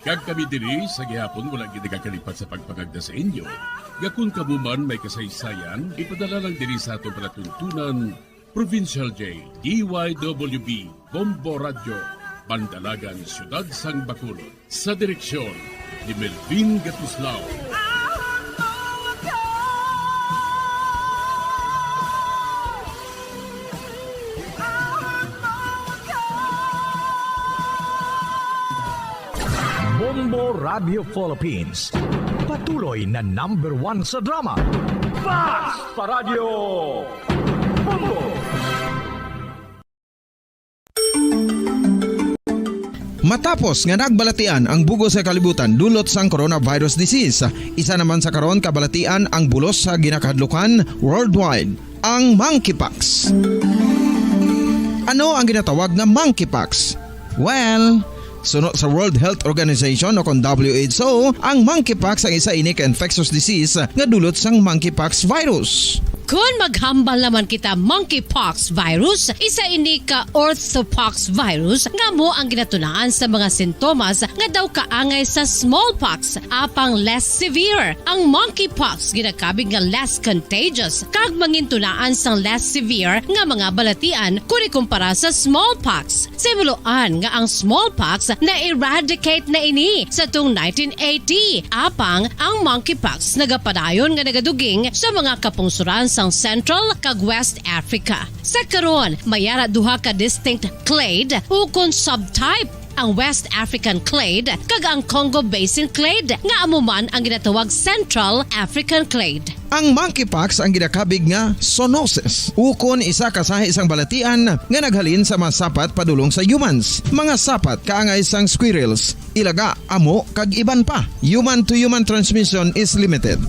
Kag kami diri sa gihapon wala gid nagakalipat sa pagpangagda sa inyo nga kon kamo man may kasaysayan, ipadala lang diri sa aton palatuntunan, Provincial J, D Y W B, Bombo Radyo, Bandalagan, Siyudad sang Bacolod. Sa direksyon ni Melvin Gatuslao. Bombo Radio Philippines, patuloy na number one sa drama. Fast sa Radyo Bombo! Matapos nga nagbalatian ang bug-os nga kalibutan dulot sang coronavirus disease, isa naman sa karon kabalatian ang bulos sa ginakahadlukan worldwide, ang monkeypox. Ano ang ginatawag nga monkeypox? Well, suno sa World Health Organization o kon W H O, ang monkeypox ang isa ini ka infectious disease nga dulot sang monkeypox virus. Kon maghambal naman kita monkeypox virus, isa ini ka orthopox virus nga amo ang ginatunaan sa mga sintomas nga daw kaangay sa smallpox, apang less severe. Ang monkeypox ginakabig nga less contagious kag mangintunaan sang less severe nga mga balatian kon ikumpara sa smallpox. Sa himuloan nga ang smallpox na-eradicate na ini sa tung nineteen eighty, apang ang monkeypox nagapadayon nga nagaduging sa mga kapungsoran sang Central kag West Africa. Sa karon, may ara duha ka distinct clade ukon subtype, ang West African clade kag ang Congo Basin clade, nga amo man ang ginatawag Central African clade. Ang monkeypox ang ginakabig nga zoonosis, ukon isa ka sahi sang balatian nga naghalin sa mga sapat padulong sa humans. Mga sapat kaangay sang squirrels, ilaga, amo, kag iban pa. Human-to-human transmission is limited.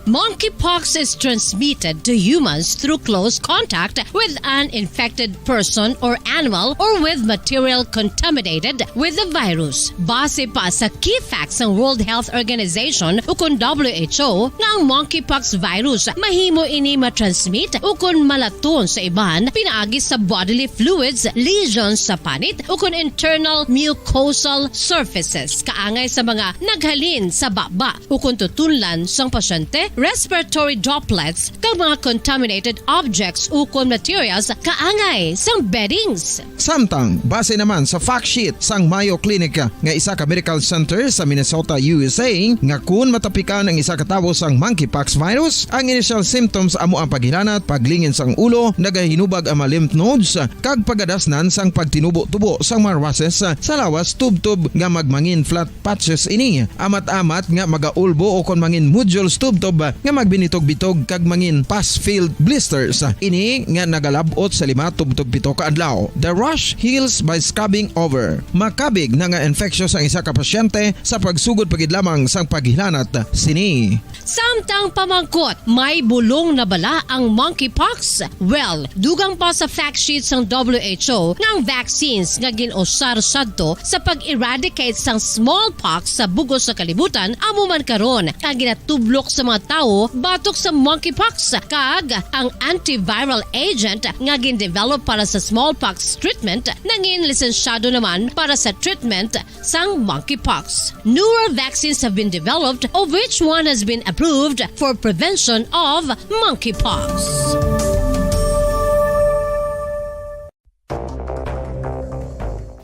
Monkeypox is transmitted to humans through close contact with an infected person or animal or with material contaminated with the virus. Base pa sa key facts sang World Health Organization ukon W H O, nga ang monkeypox virus mahimo ini matransmit ukon malaton sa iban pinaagi sa bodily fluids, lesions sa panit ukon internal mucosal surfaces kaangay sa mga naghalin sa baba ukon tutunlan sang pasyente, respiratory droplets, kag mga contaminated objects ukon materials kaangay sang beddings. Samtang, base naman sa fact sheet sang Mayo Clinic nga isa ka medical center sa Minnesota, U S A, nga kun matapikan ang isa ka tawo sang monkeypox virus, ang initial symptoms amo ang paghilanat, paglingin sang ulo, nagahinubag ang mga lymph nodes, kag pagadasnan sang pagtinubo-tubo sang mga rushes sa lawas tubtob nga magmangin flat patches ini, amat-amat nga magaulbo ukon mangin nodules tubtob nga magbinitog-bitog kag mangin pus-filled blisters. Ini nga nagalab-ot sa lima tubtob pito ka adlaw. The rash heals by scabbing over. Makabig na nga infectious ang isa ka pasyente sa pagsugod pa gid lamang sang paghilanat sini. Samtang pamangkot, may bulong na bala ang monkeypox? Well, dugang pa sa fact sheet sang W H O nga ang vaccines nga gin-usar sadto sa pag-eradicate sang smallpox sa bug-os nga kalibutan amo man karon ang ginatublok sa mga tawo batok sa monkeypox, kag ang antiviral agent nga gin-develop para sa smallpox treatment nangin lisensyado naman para sa treatment sang monkeypox. Newer vaccines have been developed, of which one has been approved for prevention of monkeypox.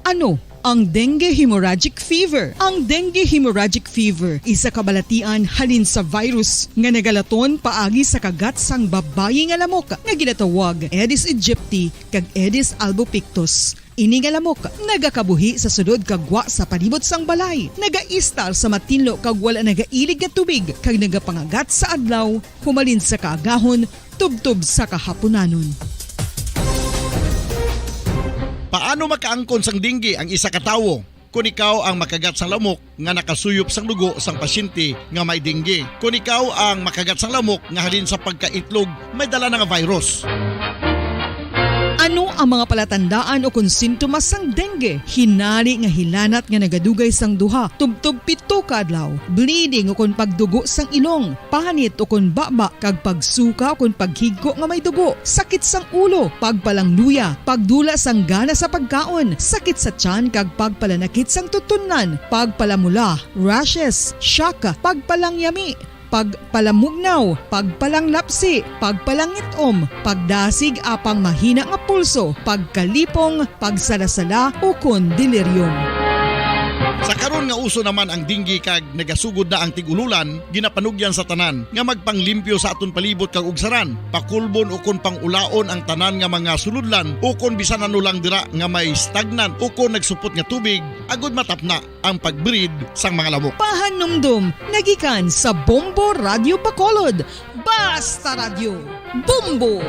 Ano ang dengue hemorrhagic fever? Ang dengue hemorrhagic fever isa ka balatian halin sa virus nga nagalaton paagi sa kagat sang babayi nga lamok nga ginatawag Aedes aegypti kag Aedes albopictus. Ini nga lamok nagakabuhi sa sulod kag gwa sa palibot sang balay, nagaistar sa matinlo kag wala nagailig nga tubig, kag nagapangagat sa adlaw humalin sa kaagahon tubtob sa kahapunanon. Paano makaangkon sang dengue ang isa ka tawo? Kon ikaw ang makagat sang lamok nga nakasuyop sang dugo sang pasyente nga may dengue. Kon ikaw ang makagat sang lamok nga halin sa pagkaitlog may dala na nga virus. Ano ang mga palatandaan ukon sintomas sang dengue? Hinari nga hilanat nga nagadugay sang duha, tubtob pito ka adlaw, bleeding ukon pagdugo sang ilong, panit ukon baba, kag pagsuka ukon paghigko nga may dugo, sakit sang ulo, pagpalangluya, pagdula sang gana sa pagkaon, sakit sa tiyan, kag pagpalanakit sang tutunlan, pagpalamula, rashes, shock, pagpalangyami, pagpalamugnaw, pagpalanglapsi, pagpalangit-om, pagdasig apang mahina nga pulso, pagkalipong, pagsalasala, ukon delirium. Sa karon nga uso naman ang dengue kag nagasugod na ang tig-ululan, ginapanugyan sa tanan nga magpanglimpyo sa aton palibot kag ugsaran, pakulbon ukon pangulaon ang tanan nga mga sulodlan ukon bisan ano lang dira nga may stagnant ukon nagsupot nga tubig agud matapna ang pag-breed sang mga lamok. Pahanumdom nagikan sa Bombo Radio Bacolod. Basta Radyo, Bombo!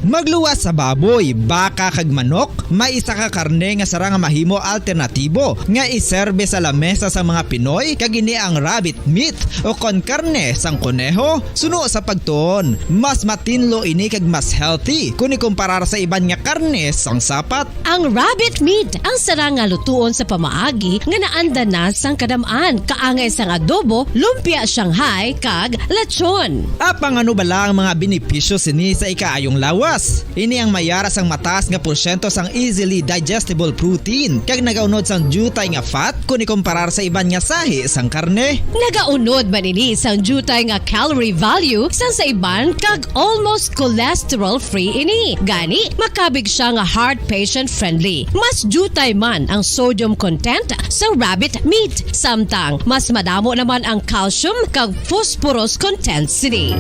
Magluwas sa baboy, baka, kag manok, may isa ka karne nga sarang nga mahimo alternatibo nga iserbe sa lamesa sa mga Pinoy, kag ini ang rabbit meat o kon karne sang koneho. Suno sa pagtuon, mas matinlo ini kag mas healthy kon ikumparar sa iban nga karne sang sapat. Ang rabbit meat ang sarang nga lutuon sa pamaagi nga naanda na sang kadam-an, kaangay sang adobo, lumpia Shanghai, kag lechon. Apang ano bala ang mga benepisyo sini sa ikaayong lawas? Ini ang may ara sang mataas nga porsyento sang easily digestible protein, kag nagaunod sang diutay nga fat kon ikumparar sa iban nga sahi sang karne. Nagaunod man ini sang diutay nga calorie value sang sa iban, kag almost cholesterol-free ini. Gani, makabig siya nga heart patient friendly. Mas diutay man ang sodium content sa rabbit meat, samtang mas madamo naman ang calcium kag phosphorus content sini.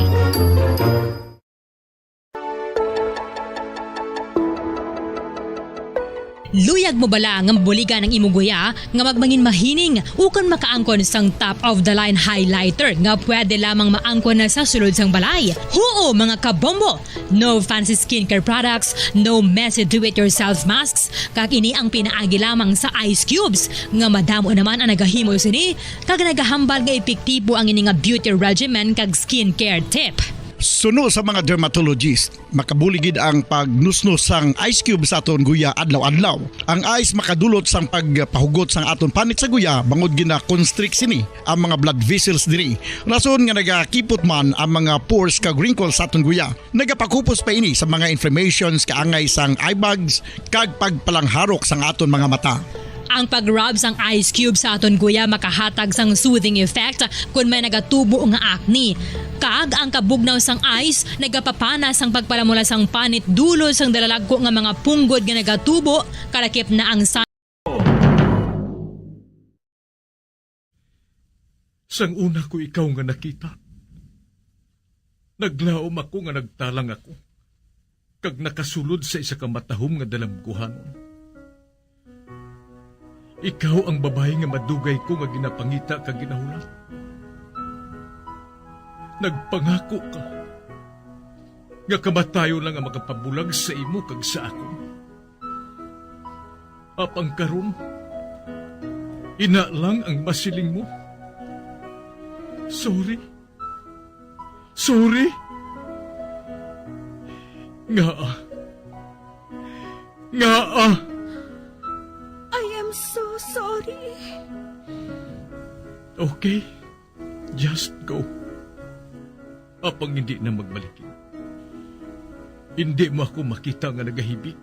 Luyag mo bala nga mabuligan ang imo guya nga magmangin mahining ukon makaangkon sang top of the line highlighter nga pwede lamang maangkon na sa sulod sang balay? Huo, mga kabombo! No fancy skincare products, no messy do-it-yourself masks, kag ini ang pinaagi lamang sa ice cubes, nga madamo naman ang nagahimo sini, kag nagahambal nga epektibo ang ini nga beauty regimen kag skincare tip. Suno sa mga dermatologist, makabulig gid ang pagnusnos sang ice cube sa aton guya adlaw-adlaw. Ang ice makadulot sang pagpahugot sang aton panit sa guya, bangod gina-constrict sini ang mga blood vessels diri, rason nga nagakipot man ang mga pores kag wrinkles sa aton guya. Nagapakupos pa ini sa mga inflammations kaangay sang eye bags kag pagpalangharok sang aton mga mata. Ang pag-rub sang ice cube sa aton guya makahatag sang soothing effect kon may nagatubo nga acne. Kag ang kabugnaw sang ice nagapapana sang pagpalamula sang panit dulot sang dalalagko nga mga punggod nga nagatubo, kalakip na ang sa- Sang una ko ikaw nga nakita, naglaom ako nga nagtalang ako, kag nakasulod sa isa ka matahom nga dalamguhanon. Ikaw ang babayi nga madugay ko nga ginapangita kag ginahulat. Nagpangako ka nga kamatayon lang ang makapabulag sa imo kag sa akon. Apang karon, ina lang ang masiling mo. Sorry. Sorry. Ngaa? Ngaa? I am so sorry. Okay. Just go. Apang hindi na magbalikin. Hindi mo ako makita nga nagahibik,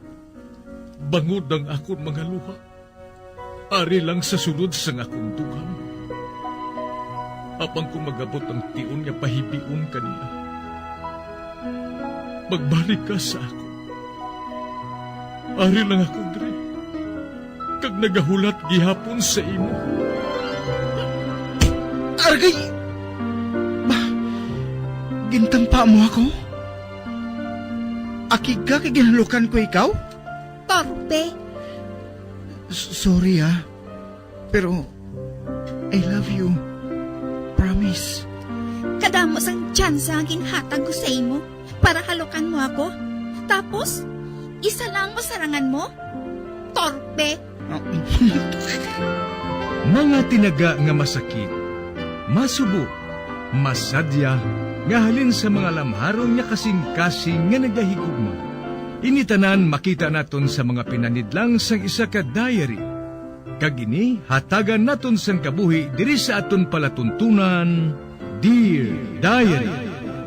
bangod ang akon mga luha. Ari lang sa sulod sang akon dughan. Apang kung mag-abot ang tion nga pahibion ka niya, magbalik ka sa akon. Ari lang ako diri, kag nagahulat gihapon sa imo. Argay! Ba, gintampa mo ako? Akig ka kay ginhalukan ko ikaw? Torpe. S-, sorry, ah. Pero I love you. Promise. Kadamo sang tsansa ang ginhatag ko sa imo para halukan mo ako. Tapos, isa lang masarangan mo? Torpe! Mga tinaga nga masakit, masubo, masadya, nga halin sa mga lamharon nga kasing-kasing nga nagahigugma. Ini tanan makita naton sa mga pinanidlang sang isa ka diary. Kag ini hatagan naton sang kabuhi diri sa aton palatuntunan, Dear Diary.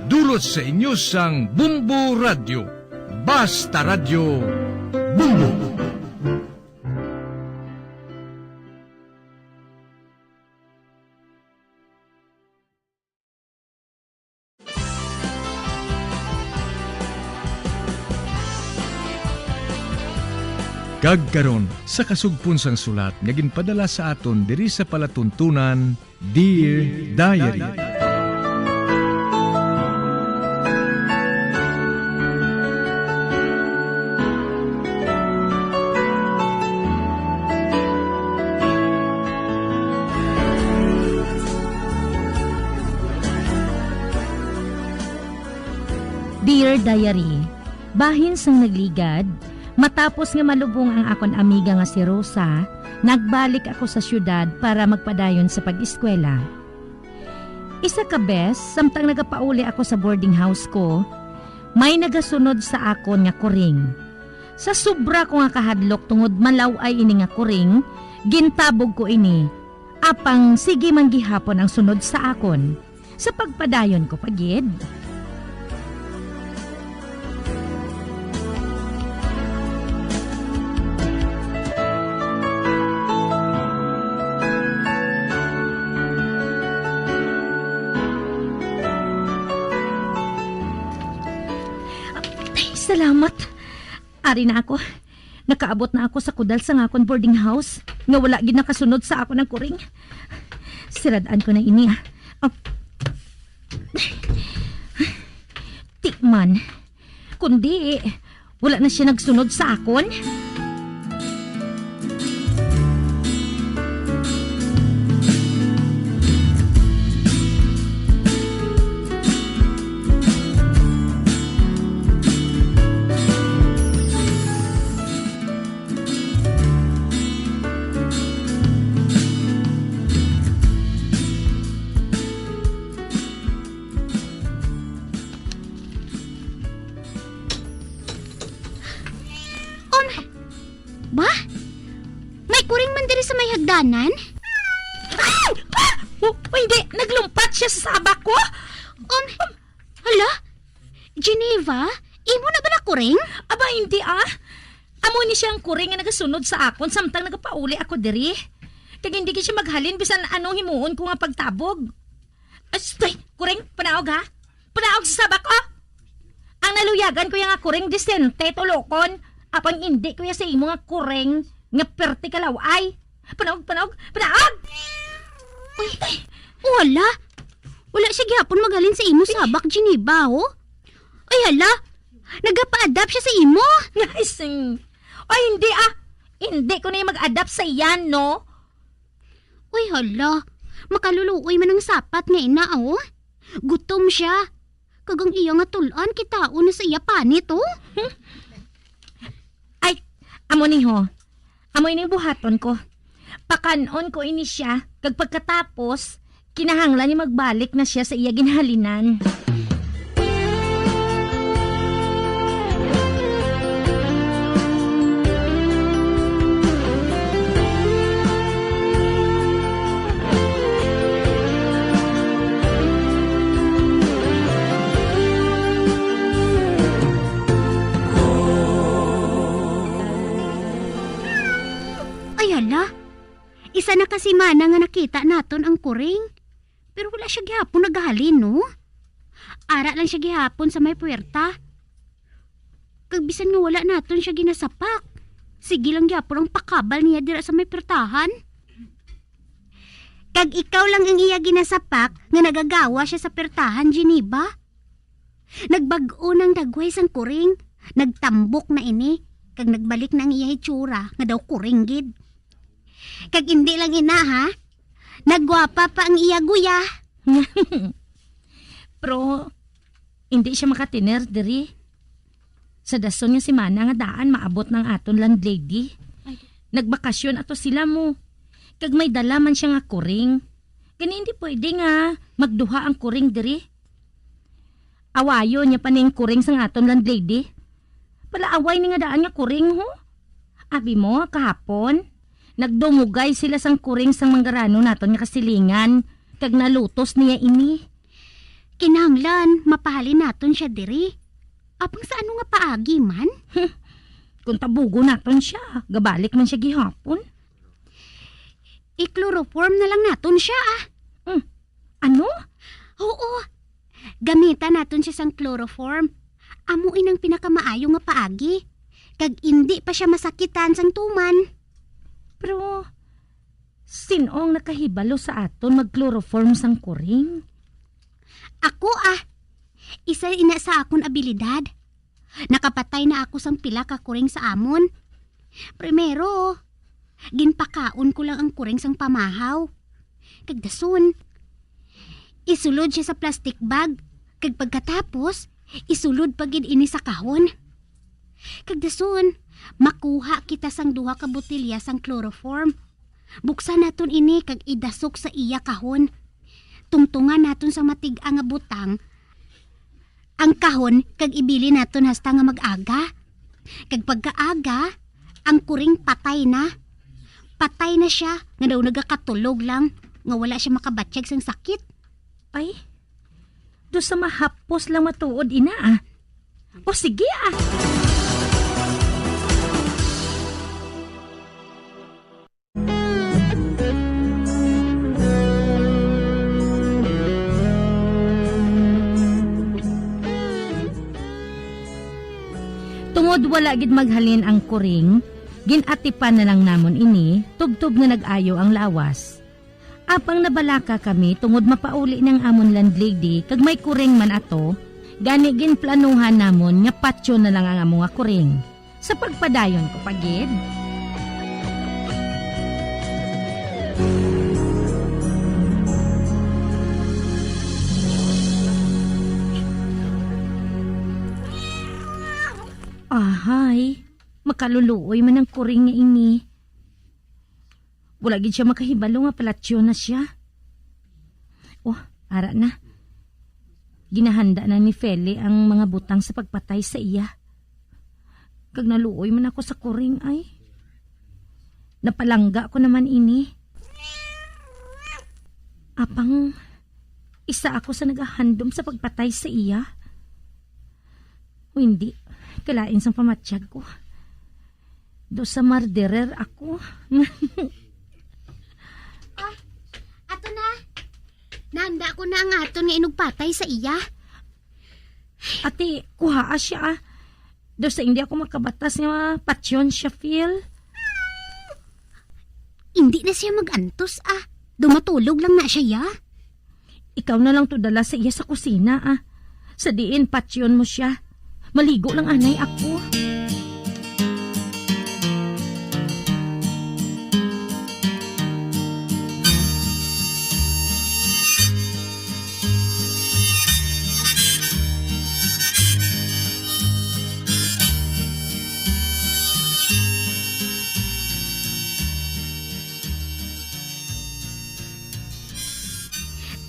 Dulot sa inyo sang Bumbo Radyo. Basta Radyo, Bumbo. Kag karon, sa kasugpon sang sulat nga ginpadala sa aton diri sa palatuntunan, Dear Diary. Dear Diary, bahin sang nagligad, matapos nga malubong ang akon amiga nga si Rosa, nagbalik ako sa siyudad para magpadayon sa pag-eskwela. Isa ka bes, samtang nagapauli ako sa boarding house ko, may nagasunod sa akon nga kuring. Sa sobra ko nga kahadlok tungod malaw-ay ini nga kuring, gintabog ko ini. Apang sige man gihapon ang sunod sa akon. Sa pagpadayon ko pa gid. Ay, salamat. Ari na ako. Nakaabot na ako sa kudal sang akon boarding house nga wala gid nakasunod sa akon ang kuring. Sirad-an ko na ini, ah. Oh. Ti man. Kundi, wala na siya nagsunod sa akon. Um, ba? May kuring man diri sa may hagdanan? Ay! Ah! Oh, oh, hindi. Naglumpat siya sa sabak ko. Um, hala? Geneva, imo na bala kuring? Aba, hindi, ah. Amo ni siya ang kuring nga nagasunod sa akon samtang nagapauli ako diri. Kag hindi gid siya maghalin bisan anong himuon ko nga pagtabog. Astoy, kuring, panaog ha? Panaog sa sabak ko! Ang naluyagan ko ya nga kuring disente, tulokon. Apang indi ko ya sa imo nga kuring nga perti ka law-ay. Panaog, panaog, panaog! Uy, wala. Wala siya gihapon maghalin sa imo sabak, Geneva, oh. Ay, hala. Nagapa-adapt siya sa imo. Ay, sing. Ay, hindi, ah. Hindi ko na yung mag-adapt sa iyan, no? Uy, hala. Makaluluoy man ang sapat nga ina, oh. Gutom siya. Kag ang iya nga tul-an, kitaon na sa iya panit, oh. Ay, amo ni, ho. Amo ini buhaton ko. Pakan-on ko ini siya, kag pagkatapos, kinahanglan ni magbalik na siya sa iya ginhalinan. Ay, hala. Isa na ka semana nga nakita naton ang kuring. Pero wala siya gihapon naghalin, no? Ara lang siya gihapon sa may puwerta. Kag bisan nga wala naton siya ginasapak, sige lang gihapon ang pakabal niya dira sa may puwertahan. Kag ikaw lang ang iya ginasapak nga nagagawa siya sa puwertahan, Geneva. Nagbag-o nang dagway sang kuring, nagtambok na ini, kag nagbalik na ang iya hitsura nga daw kuring gid. Kag indi lang ina, ha? Nagwapa pa ang iya guya. Pero, hindi siya makatiner diri. Sa dason nga semana nga daan maabot na ang aton landlady. Ay. Nagbakasyon ato sila mo. Kag may dala man siya nga kuring. Gani hindi pwede nga magduha ang kuring diri. Awayon niya pa ning kuring sang aton landlady. Palaaway ni nga daan nga kuring, ho? Abi mo, kahapon, nagdumugay sila sang kuring sang manggaranon naton nga kasilingan, kag nalutos niya ini. Kinahanglan mapahalin naton sia diri. Apang sa ano nga paagi man? Kung tabugon naton sia, gabalik man sia gihapon. I-chloroform na lang naton sia, ah. Hmm. Ano? Oo. Gamitan naton sia sang chloroform. Amo inang pinakamaayo nga paagi. Kag indi pa sia masakitan sang tuman. Pero, sin-o ang nakahibalo sa aton mag-chloroform sang kuring? Ako, ah. Isa ina sa akon abilidad. Nakapatay na ako sang pila ka kuring sa amon. Primero, ginpakaon ko lang ang kuring sang pamahaw. Kag dason, isulod sia sa plastic bag. Kag pagkatapos, isulod pa gid ini sa kahon. Kag dason, makuha kita sang duha ka botelya sang chloroform. Buksan naton ini kag idasok sa iya kahon. Tungtungan naton sang matig-a nga butang ang kahon kag ibilin naton hasta nga mag-aga. Kag pagkaaga, ang kuring patay na. Patay na sia, nga daw nagakatulog lang, nga wala sia makabatyag sang sakit. Ay, do sa mahapos lang matuod ina, ah. O sige, ah. Tungod wala gid maghalin ang kuring, gin-atipan na lang namon ini, tubtob nga nag-ayo ang lawas. Apang nabalaka kami tungod mapauli na ang amon landlady kag may kuring man ato, gani ginplanuhan namon nga patyon na lang ang amo nga kuring. Sa pagpadayon ko pa gid. Ahay, makaluluoy man ang kuring nga ini. Wala gid sia makahibalo nga palatyon na sia. Oh, ara na. Ginahanda na ni Feli ang mga butang sa pagpatay sa iya. Kag naluoy man ako sa kuring, ay. Napalangga ko naman ini. Apang isa ako sa nagahandom sa pagpatay sa iya. O hindi, kalain sang pamatyag ko. Do sa murderer ako. Ah, ato na. Nahanda ko na ang aton nga inugpatay sa iya. Ate, kuhaa siya, ah. Do sa hindi ako makabatas nga patyon siya, Phil. Hindi na siya mag-antos, ah. Do matulog lang na siya, ya. Ikaw na lang to dala sa iya sa kusina, ah. Sa diin, patyon mo siya. Maligo lang anay ako.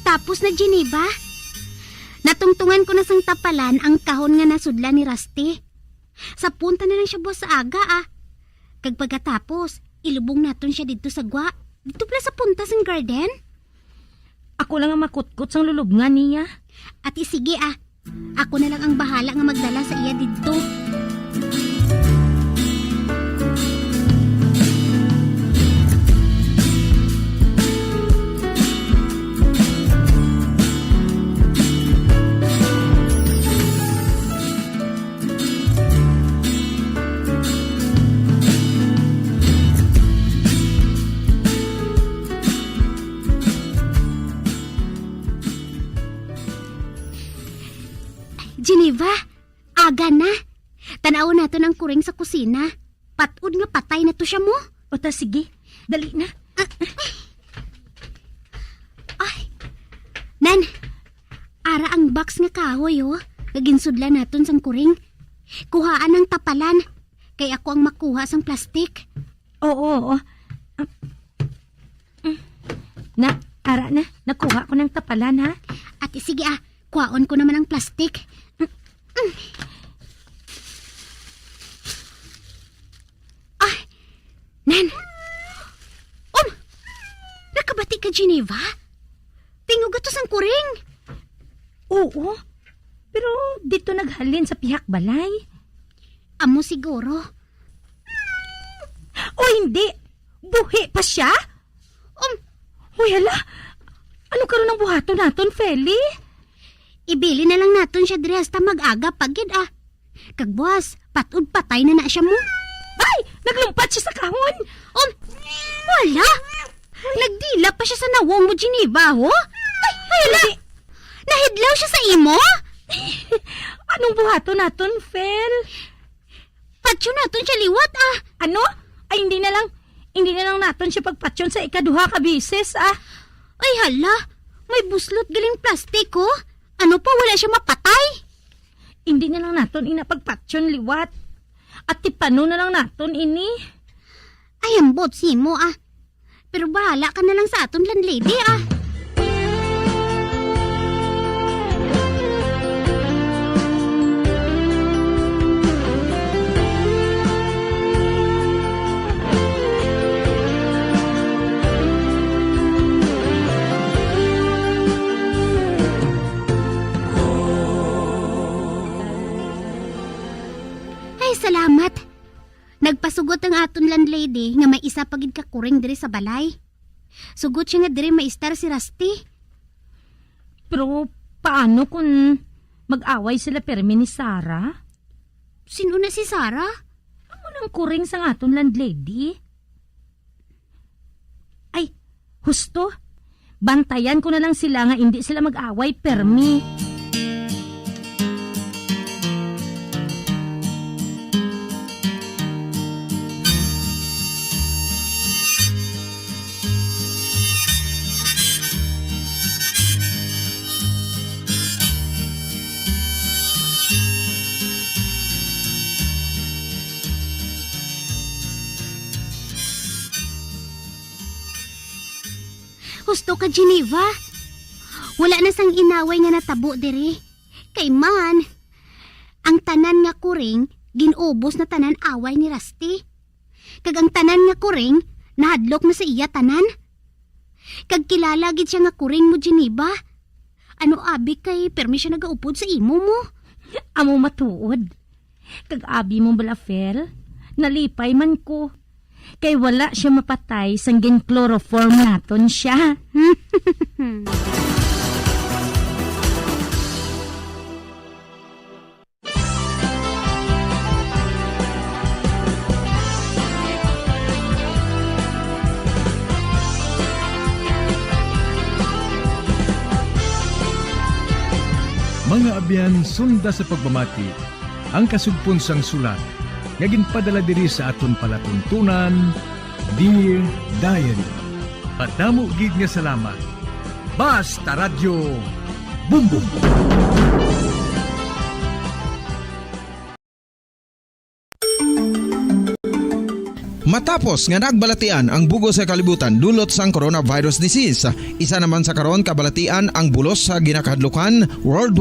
Tapos na, Geneva. Natungtungan ko na sang tapalan ang kahon nga nasudlan ni Rusty. Sa punta na lang siya buwas sa aga, ah. Kag pagkatapos, ilubong naton siya didto sa gwa. Didto pala sa punta sang garden. Ako lang ang makutkot sang lulubngan niya. Ati, sige, ah. Ako na lang ang bahala nga magdala sa iya didto. Geneva, aga na. Tan-awon naton ang kuring sa kusina. Pat-od nga patay na to siya mo. O ta, sige. Dali na. Ah, ah. Ay. Nan, ara ang box nga kahoy, oh, nga ginsudlan naton sang kuring. Kuhaan ang tapalan, kay ako ang makuha sang plastik. Oo, oo. Ah, mm. Na, ara na, nakuha ko ng tapalan, ha? Ate, sige, ah. Kuhaon ko naman ang plastik. Mm, mm. Ah, Nan. Um, nakabati ka, Geneva? Tingog ato sang kuring. Oo, pero dito naghalin sa pihak balay. Amo siguro. O hindi, buhi pa siya? Um, Uy, hala, ano karon ang buhaton naton, Feli? Ibili na lang naton siya diri hasta mag-aga pa gid, ah. Kag buwas, patod patay na na siya mo. Ay! Naglumpat siya sa kahon! Um, wala! Nagdila pa siya sa nawong mo, Geneva, ho? Ay, ay, wala! Hindi. Nahidlaw siya sa imo? Anong buhaton naton, Fel? Patyon naton siya liwat, ah. Ano? Ay, hindi na lang, hindi na lang naton siya pagpatyon sa ikaduha ka bisis, ah. Ay, hala, may buslot galing plastik, oh. Ano pa, wala siya mapatay? Hindi na lang naton ina pagpatyon liwat. At tipano na lang naton ini. Ay, ambot simo, ah. Pero bahala ka na lang sa aton landlady, ah. Ay, salamat. Nagpasugot ang aton landlady nga may isa pa gid ka kuring diri sa balay. Sugot siya nga diri maistar si Rusty. Pero paano kung mag-away sila permi ni Sarah? Sino na si Sarah? Amo nang kuring sang aton landlady. Ay, husto. Bantayan ko na lang sila nga indi sila mag-away permi. Husto ka, Geneva. Wala na sang inaway nga natabo diri. Kay man, ang tanan nga kuring gin-ubos na tanan away ni Rusty. Kag ang tanan nga kuring nahadlok na sa iya tanan. Kag kilala gid siya nga kuring mo, Geneva. Ano abi kay permi siya nagaupod sa imo mo? Amo matuod. Kag abi mo bala, Fel, nalipay man ko. Kay wala siya mapatay sang gin-chloroform naton siya. Mga abyan, sunda sa pagpamati ang kasugpon sang sulat nga ginpadala diri sa aton palatuntunan, Dear Diary. Madamo gid nga salamat. Basta Radyo, Bumbong. Matapos nga nagbalatian ang bug-os nga kalibutan dulot sang coronavirus disease, isa naman sa karon kabalatian ang bulos sa ginakahadlukan worldwide.